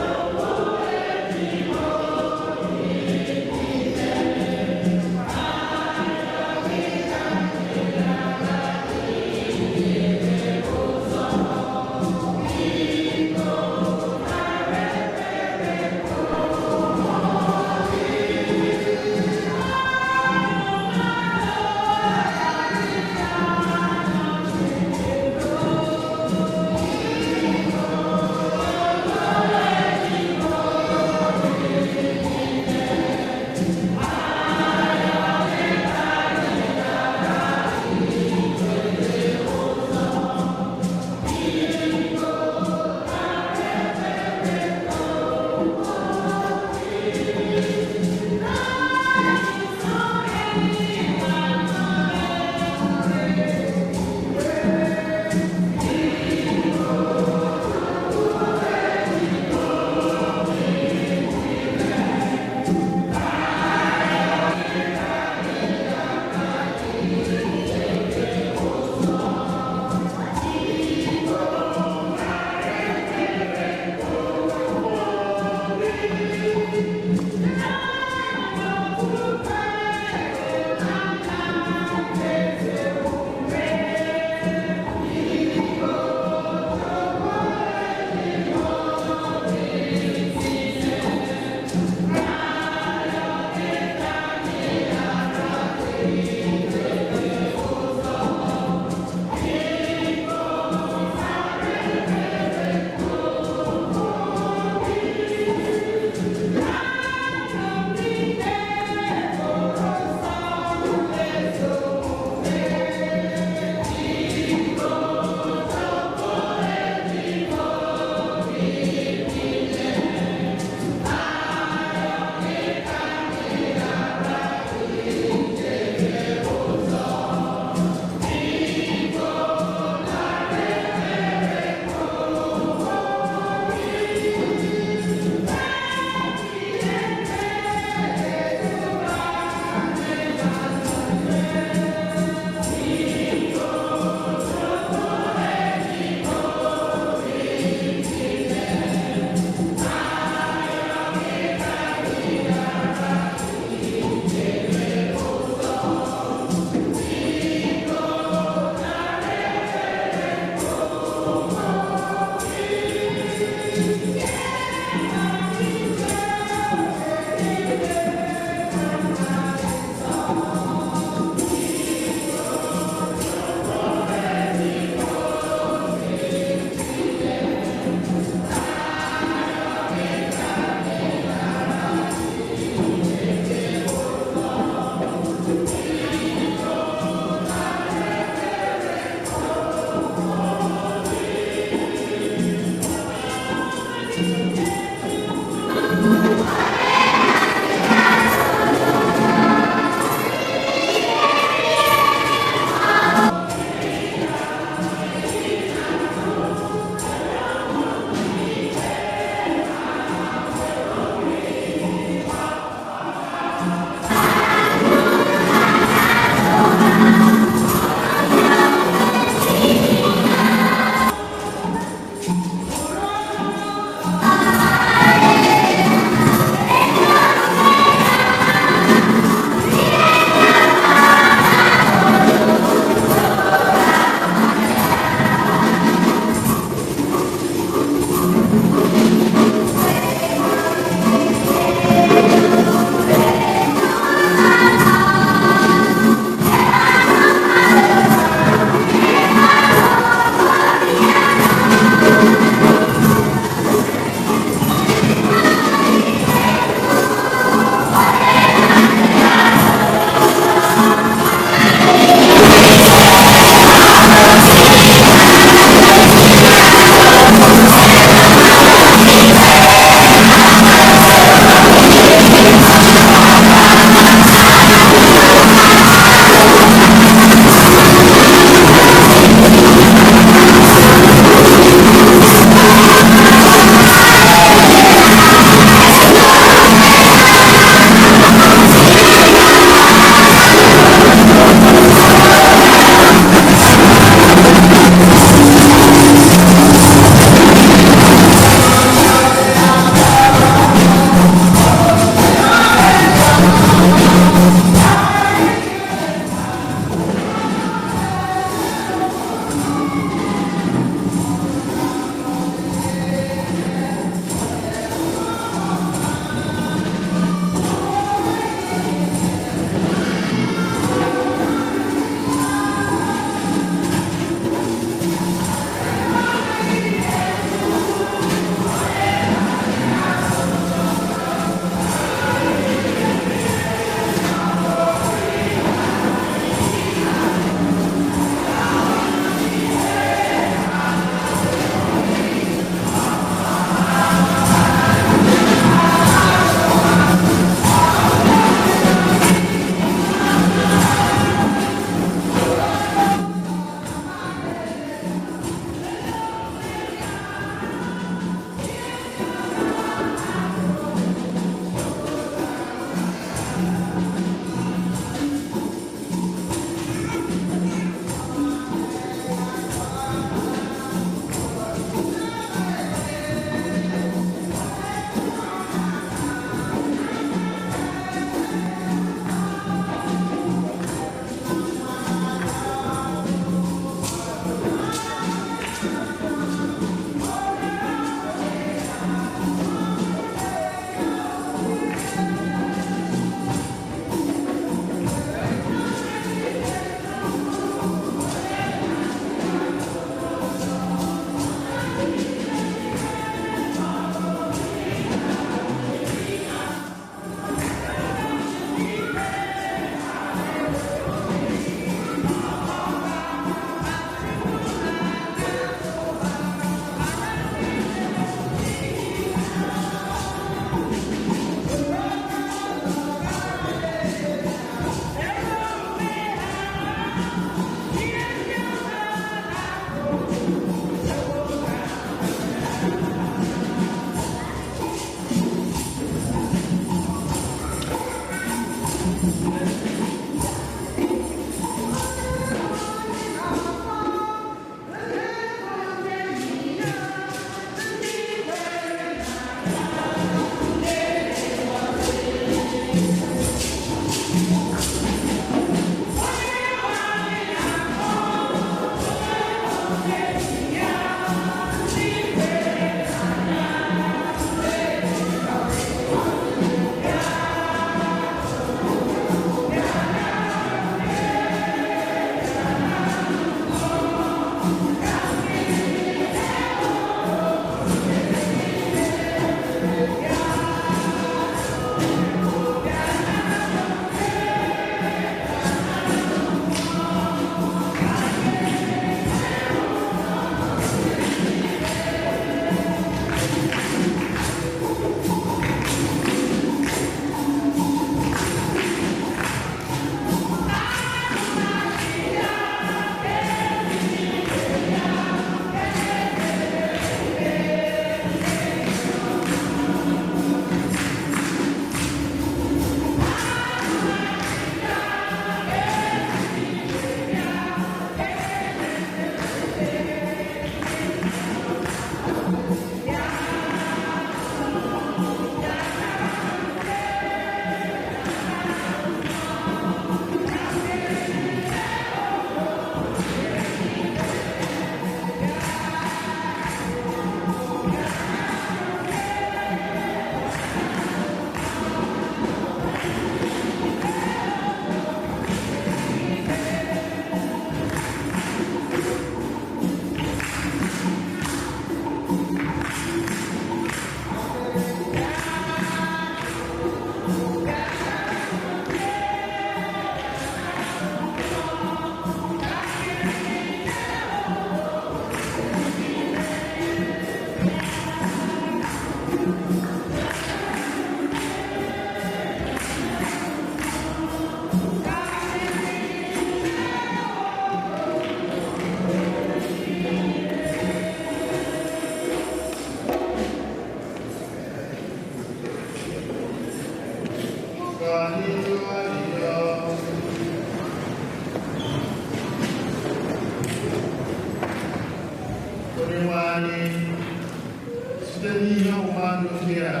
Ihe a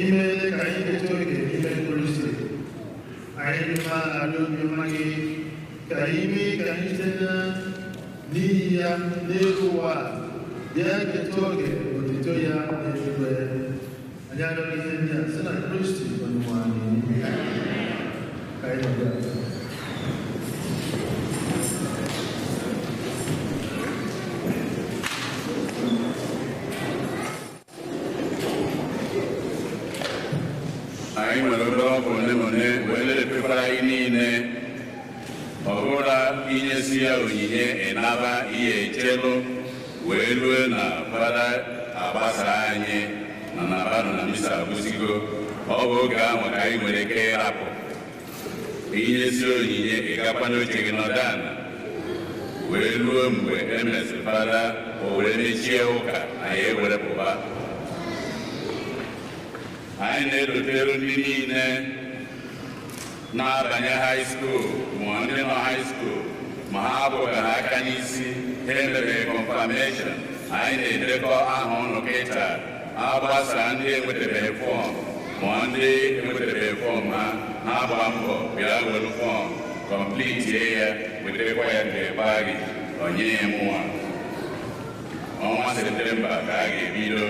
imeela ka anyị keta oke n'ime Kristi. Anyị na-arịọ obiọma gị ka ị mee ka anyị site n'ihi ya n'elu ụwa a bịa keta oke n'otito ya n'eluigwe. Anyị arịọghị ihe ndị a site na Kristi Onyenwe anyị. Ka anyị nọdụ ala. Anyị nwere obere ọbụ ole ma ole wee na-epekwara anyị niile. Ọ bụla inyesi ya onyinye, ịnaba ihe echelụ wee rue na fada agbasa anyị na nabanụ na misa agwụsigo. Ọ bụ oge ahụ ka anyị nwere ike ịrapụ inyesi onyinye, ịgakwa n'oche gị nọdụ ala wee ruo mgbe e mesịrị fada o were mechie ụka, anyị ewere pụba. Anyị na-edotere ndị niile na-abanye high school ma ndị nọ high school ma ha abụghị ha aka n'isi, ha emebeghị confirmation. Anyị na-edekọ aha ụnụ kịta agbasa ndị enwetabeghị form ma ndị enwetabeghị form ha ha gba mbọ bịa were form complete ya, wetakwa ya nke gị onye ya mụnwa. Ọnwa Septemba ka a ga-ebido.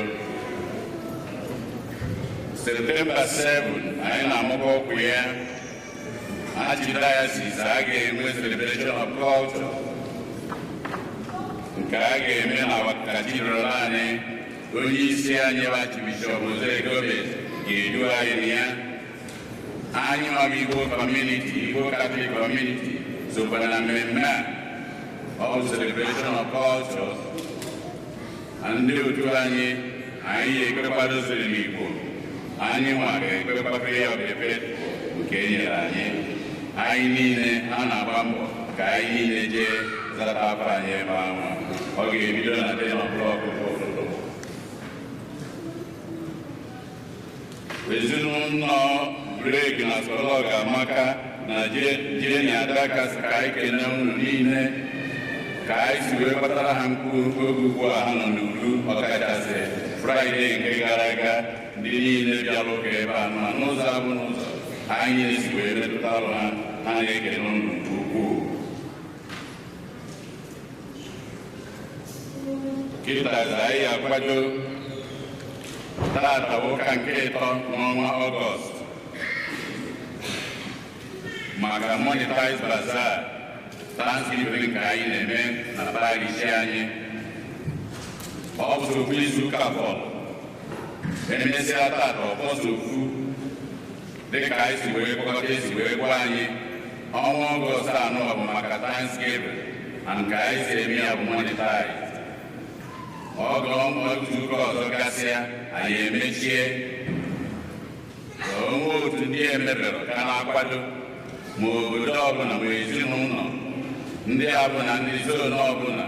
Septemba 7 anyị na-amụba ọkụ ya. Archdiocese a ga-enwe celebration of culture nke a ga-eme na cathedral anyị. Onye isi anyị bụ Archbishop Jose Gomez ga-edu anyị na ya. Anyị nọ bụ Igbo community, Igbo Catholic community sokwa na mmemme a. Ọ bụ celebration of cultures. Ndị otu anyị anyị ekpekwadoziri n'Igbo, anyị nwa ga-ekpekwa prayer of the faithful nke e nyere anyị. Anyị niile a na-agba mbọ ka anyị niile jee zata afọ anyị ebe ahụ. Ọ ga-ebido na 10 o'clock ụtụtụ. Ezinụlọ Greg na Sọlọg Amaka na Jeni Adaka sị ka anyị kene unu niile ka anyị si wee kpatara ha mkpu oge ugbu a ha nọ n'udu, ọkachasị Fraịde nke gara aga. Ndị niile bịara ụka ebe a ma n'ụzọ abụ n'ụzọ anyị esi wee metụtarụ ha, ha na-ekele unu nke ukwuu. Kịta anyị akwado tata ụka nke ịtọ n'ọnwa Ọgọst maka Monetize Bazaar Thanksgiving nke anyị na-eme na parish anyị. Ọ bụ ofu izu ụka fọrọ, emesịa tata ọfọsọ ofu dịka anyị si wee kpọkọta esi wee gwa anyị. Ọnwa Ọgọst anọ bụ maka Thanksgiving na nke anyị si eme ya bụ Monetize. Ọgọ izu ụka ọzọ gasịa anyị emechie. Onwe otu ndị emebere ka na-akwado ma obodo ọbụla ma ezinụlọ ndị abụna ndị zonu ọbụla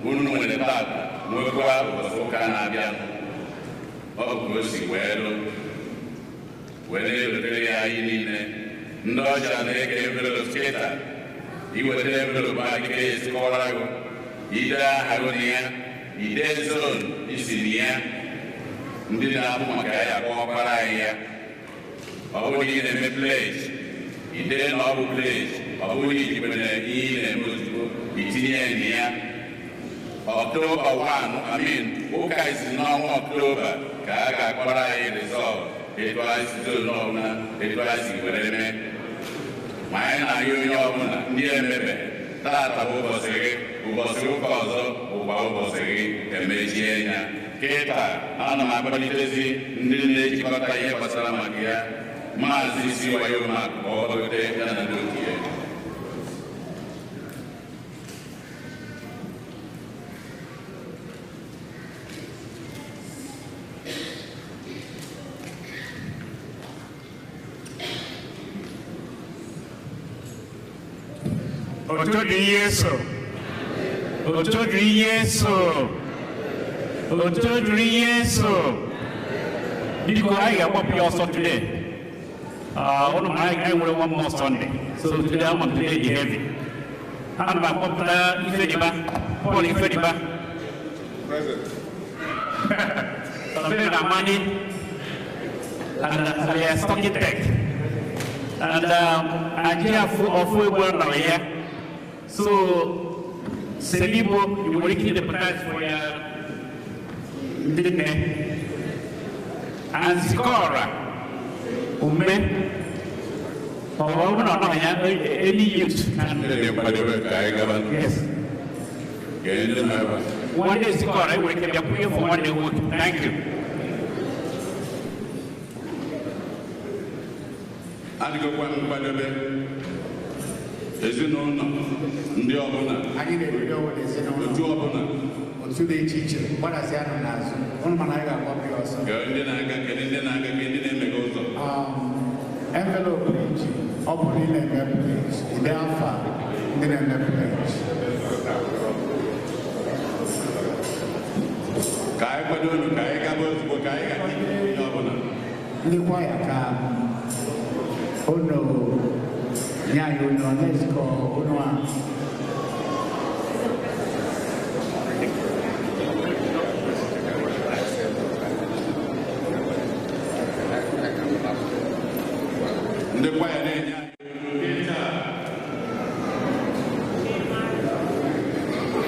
unu nwere tata nwekwa ụbọchị ụka na-abịanụ. Ọ bụ ka o si wee lụ wee na-elotere ya anyị niile. Ndị ọcha na-eke envelope kịta, iweta envelope a dịka esi kọwara gị, ide aha gị na ya, ide zonu isi na ya, ndị na-abụ maka ya akọwakwara anyị ya. Ọ bụrụ na ị na-eme pledge, ide na ọ bụ pledge. Ọ bụrụ na ijikwere ihe ị na-eme ozugbo, itinye ya na ya. Ọktoba 1, amin, ụka izizi n'ọnwa Ọktoba ka a ga-akpọrọ anyị rizọlt etu anyị si zonu ọbụla etu anyị si were mee. Ma anyị na-arịọ onye ọbụla ndị emebe tata bụ ụbọchị gị, ụbọchị ụka ọzọ bụkwa ụbọchị gị, emechie ya. Kịta ana m akpọlitezi ndị na-ejikọta ihe gbasara maka ya, Maazị Siwayomak ka ọ gbagote ya na ndị otu ya. Otuto dịrị Yesu. Otuto dịrị Yesu. Otuto dịrị Yesu. Biko anyị ga-agbapụ ya ọsọ today. Ụnụ ma anyị nwere one more Sunday. So today I'm on today dị heavy. Ana m akpọpụta Ifediba, Paul Ifediba. Present. David Amani and the Stocky Tech. And Ajia Ofu nọ ya. So, Selibo, you will get the prize for your ndị nne. And Zikora, Ume, ọ bụrụ na ọ nọ ya, any youth can. Ndị dị nkwadebe ka anyị gaba. Yes. Gee ndị nọ ebe a. Nwanne Zikora, enwere ike bịa kwunye for nwanne nwoke. Thank you. Adịghịkwa nkwadebe ezinụlọ ndị ọbụla. Anyị na-ebido ezinụlọ otu ọbụla, otu dị iche iche gbadasịanụ n'azụ ụnụ, mana anyị ga-agbapụ ya ọsọ. Kedu ndị na-aga? Kedu ndị na-aga? Kedu ndị na-emeghe ụzọ? Envelope iji ọ bụrụ ị na-eme pledge, ide afa ndị na-eme pledge. Ka anyị kwado unu ka anyị gaba ozugbo, ka anyị ghara ike onye ọbụla. Ndị kwaya, ka unu nye anyị unu. Let's go, unu a. Ndị kwaya na-enye anyị olu taa.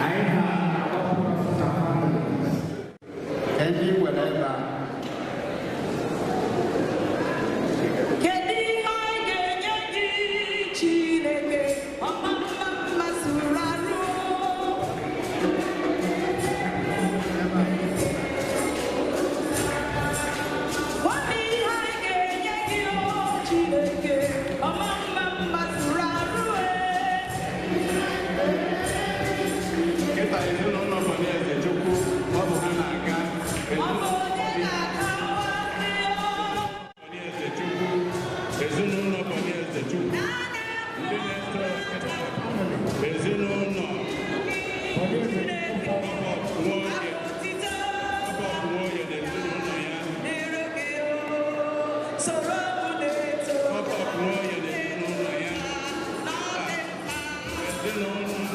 Anyị na-agbapụ na families Ka ndị were ebe a. Kedu ihe anyị ga-enye gị, Chineke, ọma mma mma zuru arụ? Gwa m ihe anyị ga-enye gị, o Chineke, ọma mma mma zuru arụ e. Kịta ezinụlọ Fani Ezechukwu, ọ bụ ha na-aga. Ọ bụ onye ga-aka nwanne o? Fani Ezechukwu, ezinụlọ Fani Ezechukwu, ndị na-eso ezinụlọ Robert Nwoye, Otito Robert Nwoye na ezinụlọ ya. dịrị gị o, soro m na-eto. Robert Nwoye na ezinụlọ ya. Ezinụlọ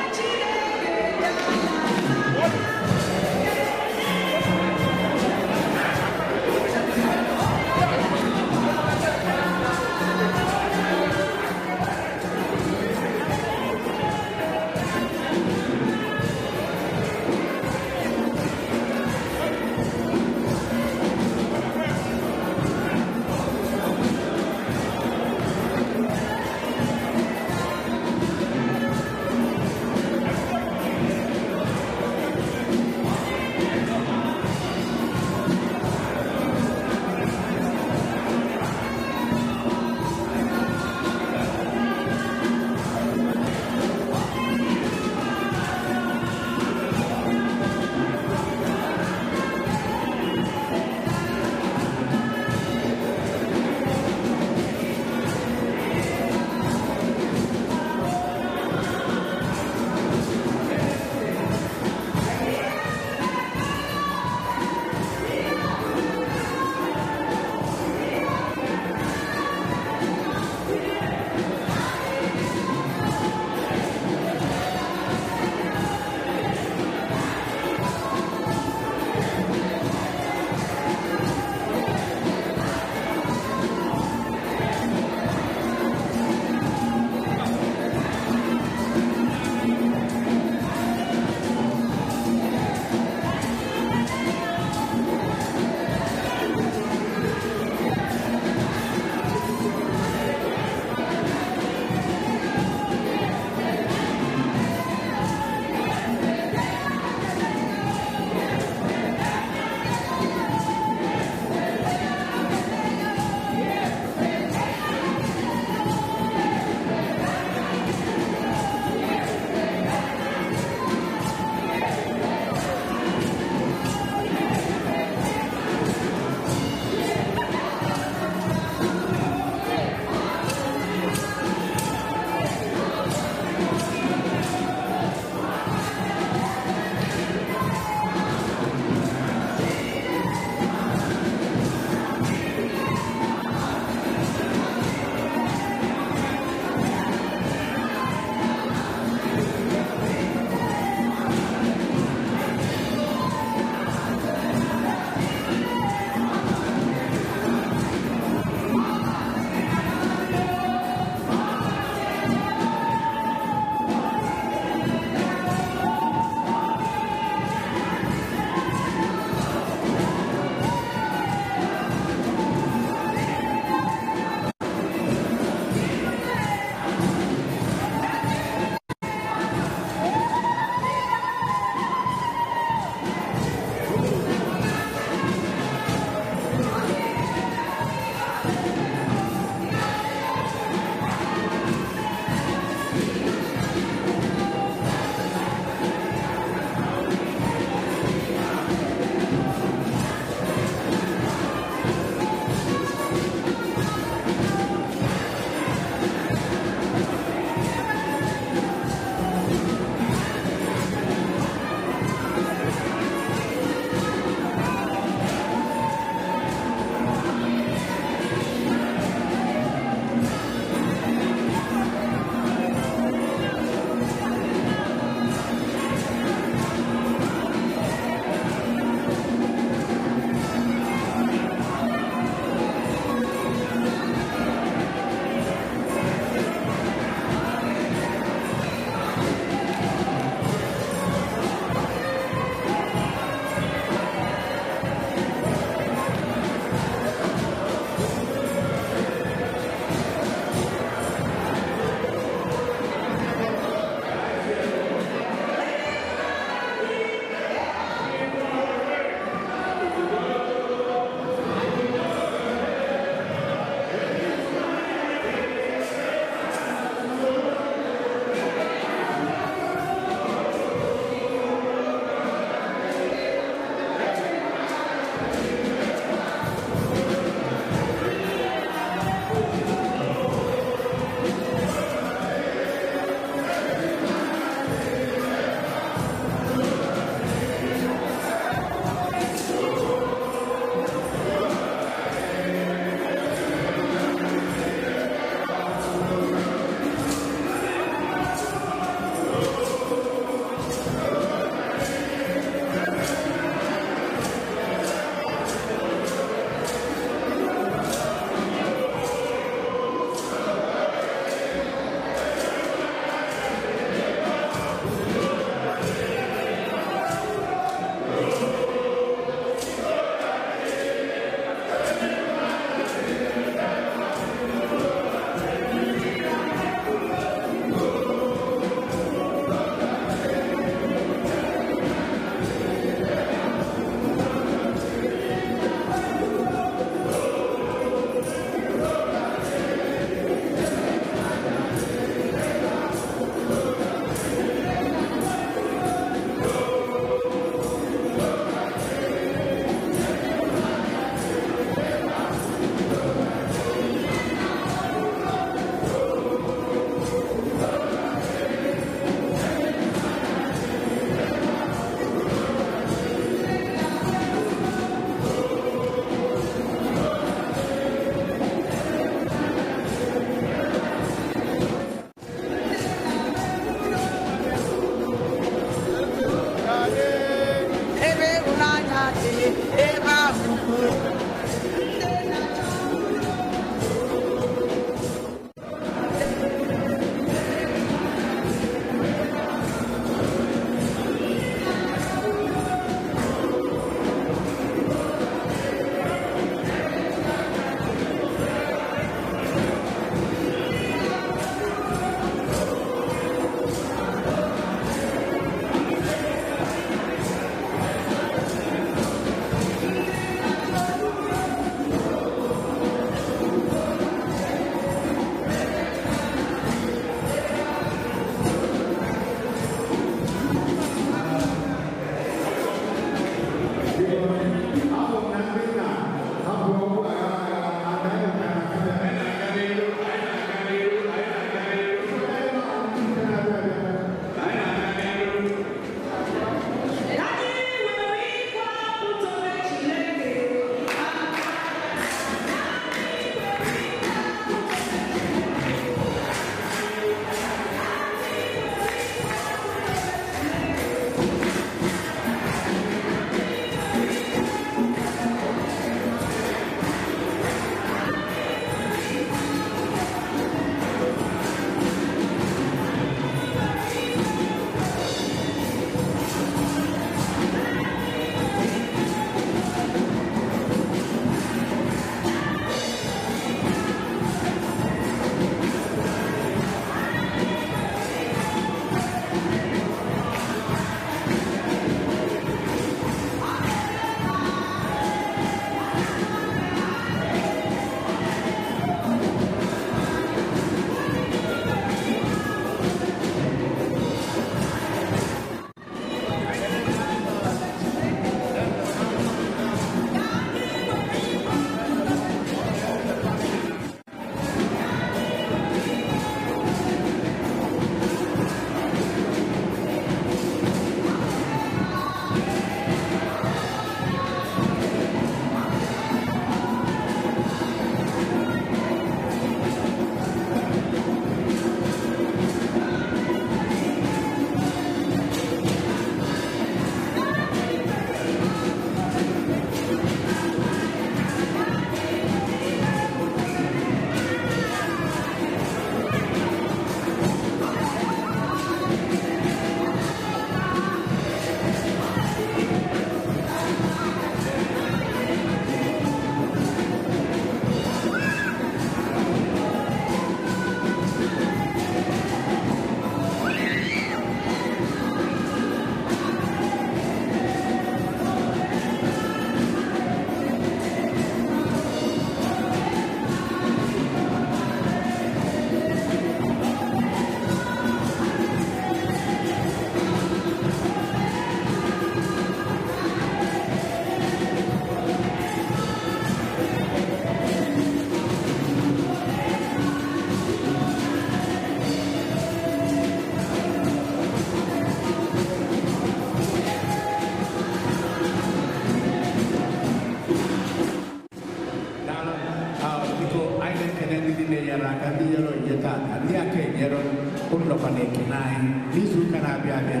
anyị n'izu ụka na-abịa abịa.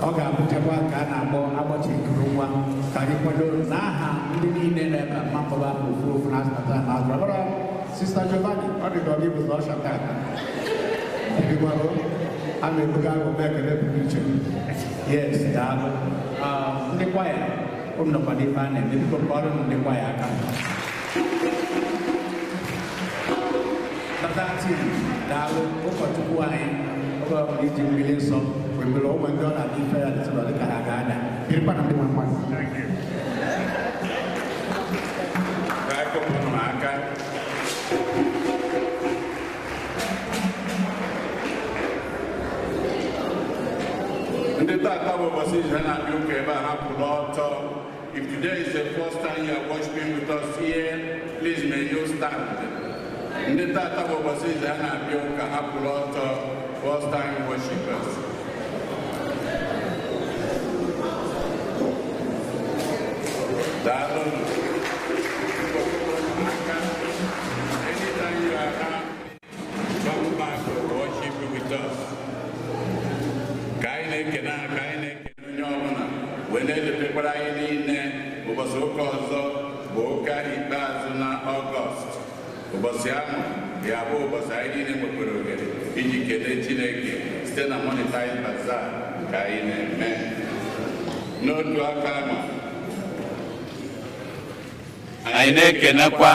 Ọ ga-abụchakwa ka a na-akpọ agbachi nkuru nwa ka anyị kwado n'aha ndị niile nọ ebe a ma mkpọba bụ ofu ofu na azụtata na azụ ọbụrụ Sista Giovanni, ọ dị ka ọ gị bụzọ ọsha tata. Ebigwaro, a na-ebuga ahụ mee ekele pụrụ iche. Yes, daalụ. Ndị kwaya, ụmụ nọkwa n'ife a na-eme, biko kpọrọ m ndị kwaya aka. Tata team, daalụ, ụkọchukwu anyị, oge ọbụla iji mmiri nsọ, wee ụmụ ndị ọ na-adị ife ya dịtụrụ dị ka ha ga-ada. Birikwa na ndị nwe mmadụ. Thank you. Ka anyị kụpụrụ m aka. Ndị tata bụ ụbọchị izu ha na-abịa ụka ebe a, ha pụrụ ọtọ. If today is the first time you are worshiping with us here, please may you stand. Ndị tata bụ ụbọchị izu ha na-abịa ụka, ha pụrụ ọtọ, first time worshipers. Daalụ. Anytime you are around, come back to worship with us. Ka anyị na-ekene ka anyị na-ekene onye ọbụla wee na-edotekwara anyị niile ụbọchị ụka ọzọ bụ ụka ikpeazụ na Ọgọst. Ụbọchị ahụ ya bụ ụbọchị anyị niile nwekwara ohere iji kelee Chineke site na Monetize Bazaar ka anyị na-eme. N'otu aka ahụ, anyị na-ekenekwa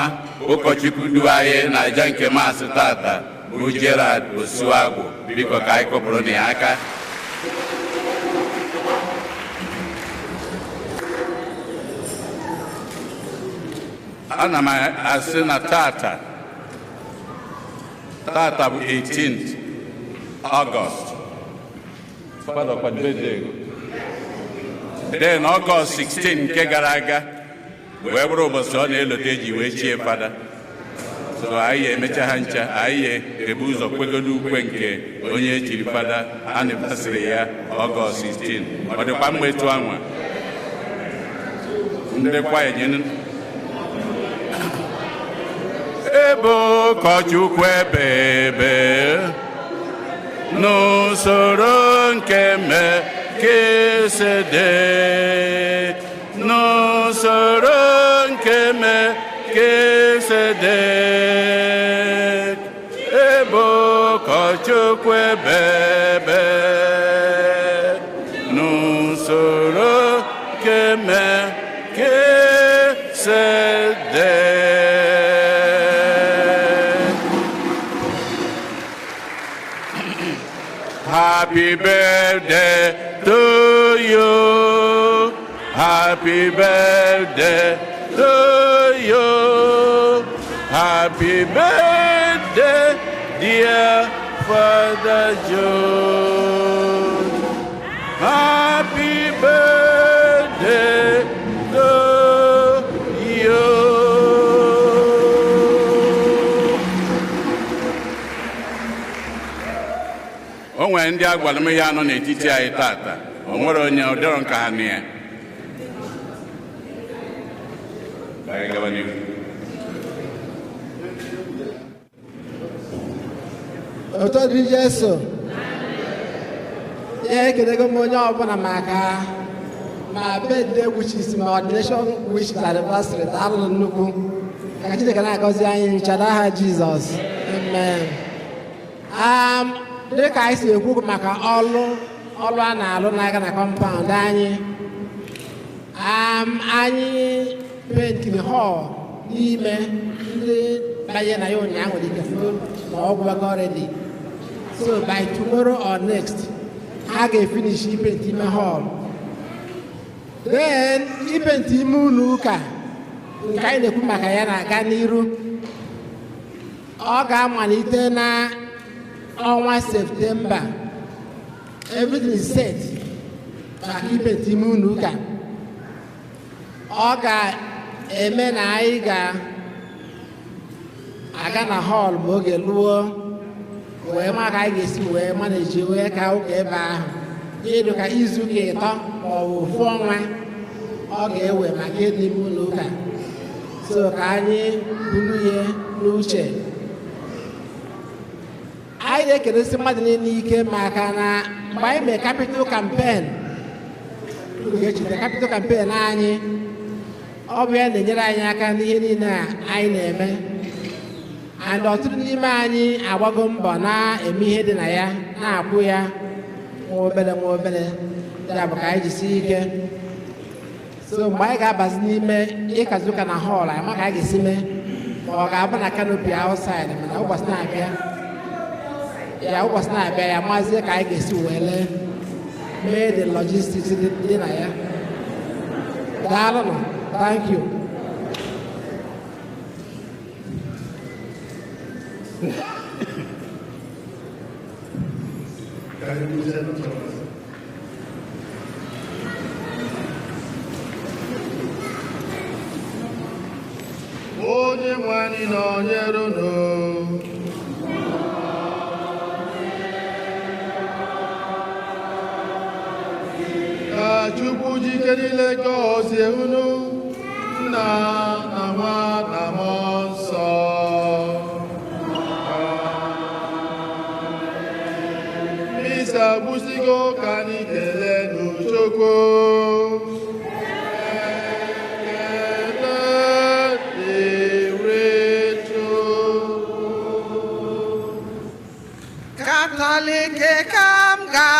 ụkọchukwu du anyị na aja nke maasị tata bụ Gerard Osuagwu. Biko ka anyị kụpụrụ na ya aka. Ana m asị na tata tata bụ 18th August. Father, kwadobe then August 16 nke gara aga wee bụrụ ụbọchị ọ na-elote eji wee chie fada. So anyị emecha ha ncha, anyị ebu ụzọ kwegodo ukwe nke onye echiri fada anniversary ya August 16. Ọ dịkwa mma etu anwa. Ndị kwaya nye ebe ụkọchukwu ebe ebe n'usoro nke Melkisedek, n'usoro nke Melkisedek, ebe ụkọchukwu ebe ebe n'usoro nke Melkisedek. Happy birthday to you. Happy birthday to you. Happy birthday, dear Father John. Happy birthday to you. O nwere ndị agwara m ya nọ n'etiti anyị tata, o nwere onye ọ dịrọ nka ha nụ ya. Ka anyị gaba n'ihu. Otu dịrị Jesu. Ya ekelego m onye ọbụla maka ma birthday wishes ma ordination wishes, anniversary. Daalụ nnukwu. Ka Chineke na-agọzi anyị ncha n'aha Jizọs, amen. Dịka anyị si ekwu maka ọlụ ọlụ a na-alụ n'aka na compound anyị, anyị paintiri hall n'ime. Ndị banye na ya ụnyaahụ nwere ike fụ ma ọ gwụwago already. So by tomorrow or next, ha ga-efinish ipaint ime hall. Then ipaint ime ụlọ ụka nke anyị na-ekwu maka ya na-aga n'iru. Ọ ga-amalite na ọnwa Septemba. Everything is set maka ipaint ime ụlọ ụka. Ọ ga-eme na anyị ga-aga na hall ma oge luo wee ma ka anyị ga-esi wee manage wee ka ụka ebe ahụ ihe dị ka izu ụka 3 ma ọ bụ ofu ọnwa ọ ga-ewe maka ịdị ime ụlọ ụka. So ka anyị buru ihe n'uche. Anyị Na-ekelesi mmadụ niile ike maka na mgbe anyị mee capital campaign, unu ga-echeta capital campaign anyị, ọ bụ ya na-enyere anyị aka n'ihe niile a anyị na-eme. And ọtụtụ n'ime anyị agbago mbọ na-eme ihe dị na ya, na-akwụ ya nwa obere nwa obere. Ya bụ ka anyị jisie ike. So mgbe anyị ga-abazi n'ime ịkazi ụka na hall, anyị ma ka anyị ga-esi mee, ma ọ ga-abụ na canopy outside. Mana ụbọchị na-abịa ya, ụbọchị na-abịa ya, mazie ka anyị ga-esi wee lee mee the logistics dị na ya. Daalụnụ, thank you. Ka anyị kwụsị n'ụtụtụ. Onye nwe anyị nọnyere unu. Ka Chukwu jike niile gọzie unu, Nna na Nwa na Mmụọ Nsọ. Misa gwụsịgo, ka anyị kelee Chukwu. Ekele dịrị Chukwu. Katọlik ka m ga.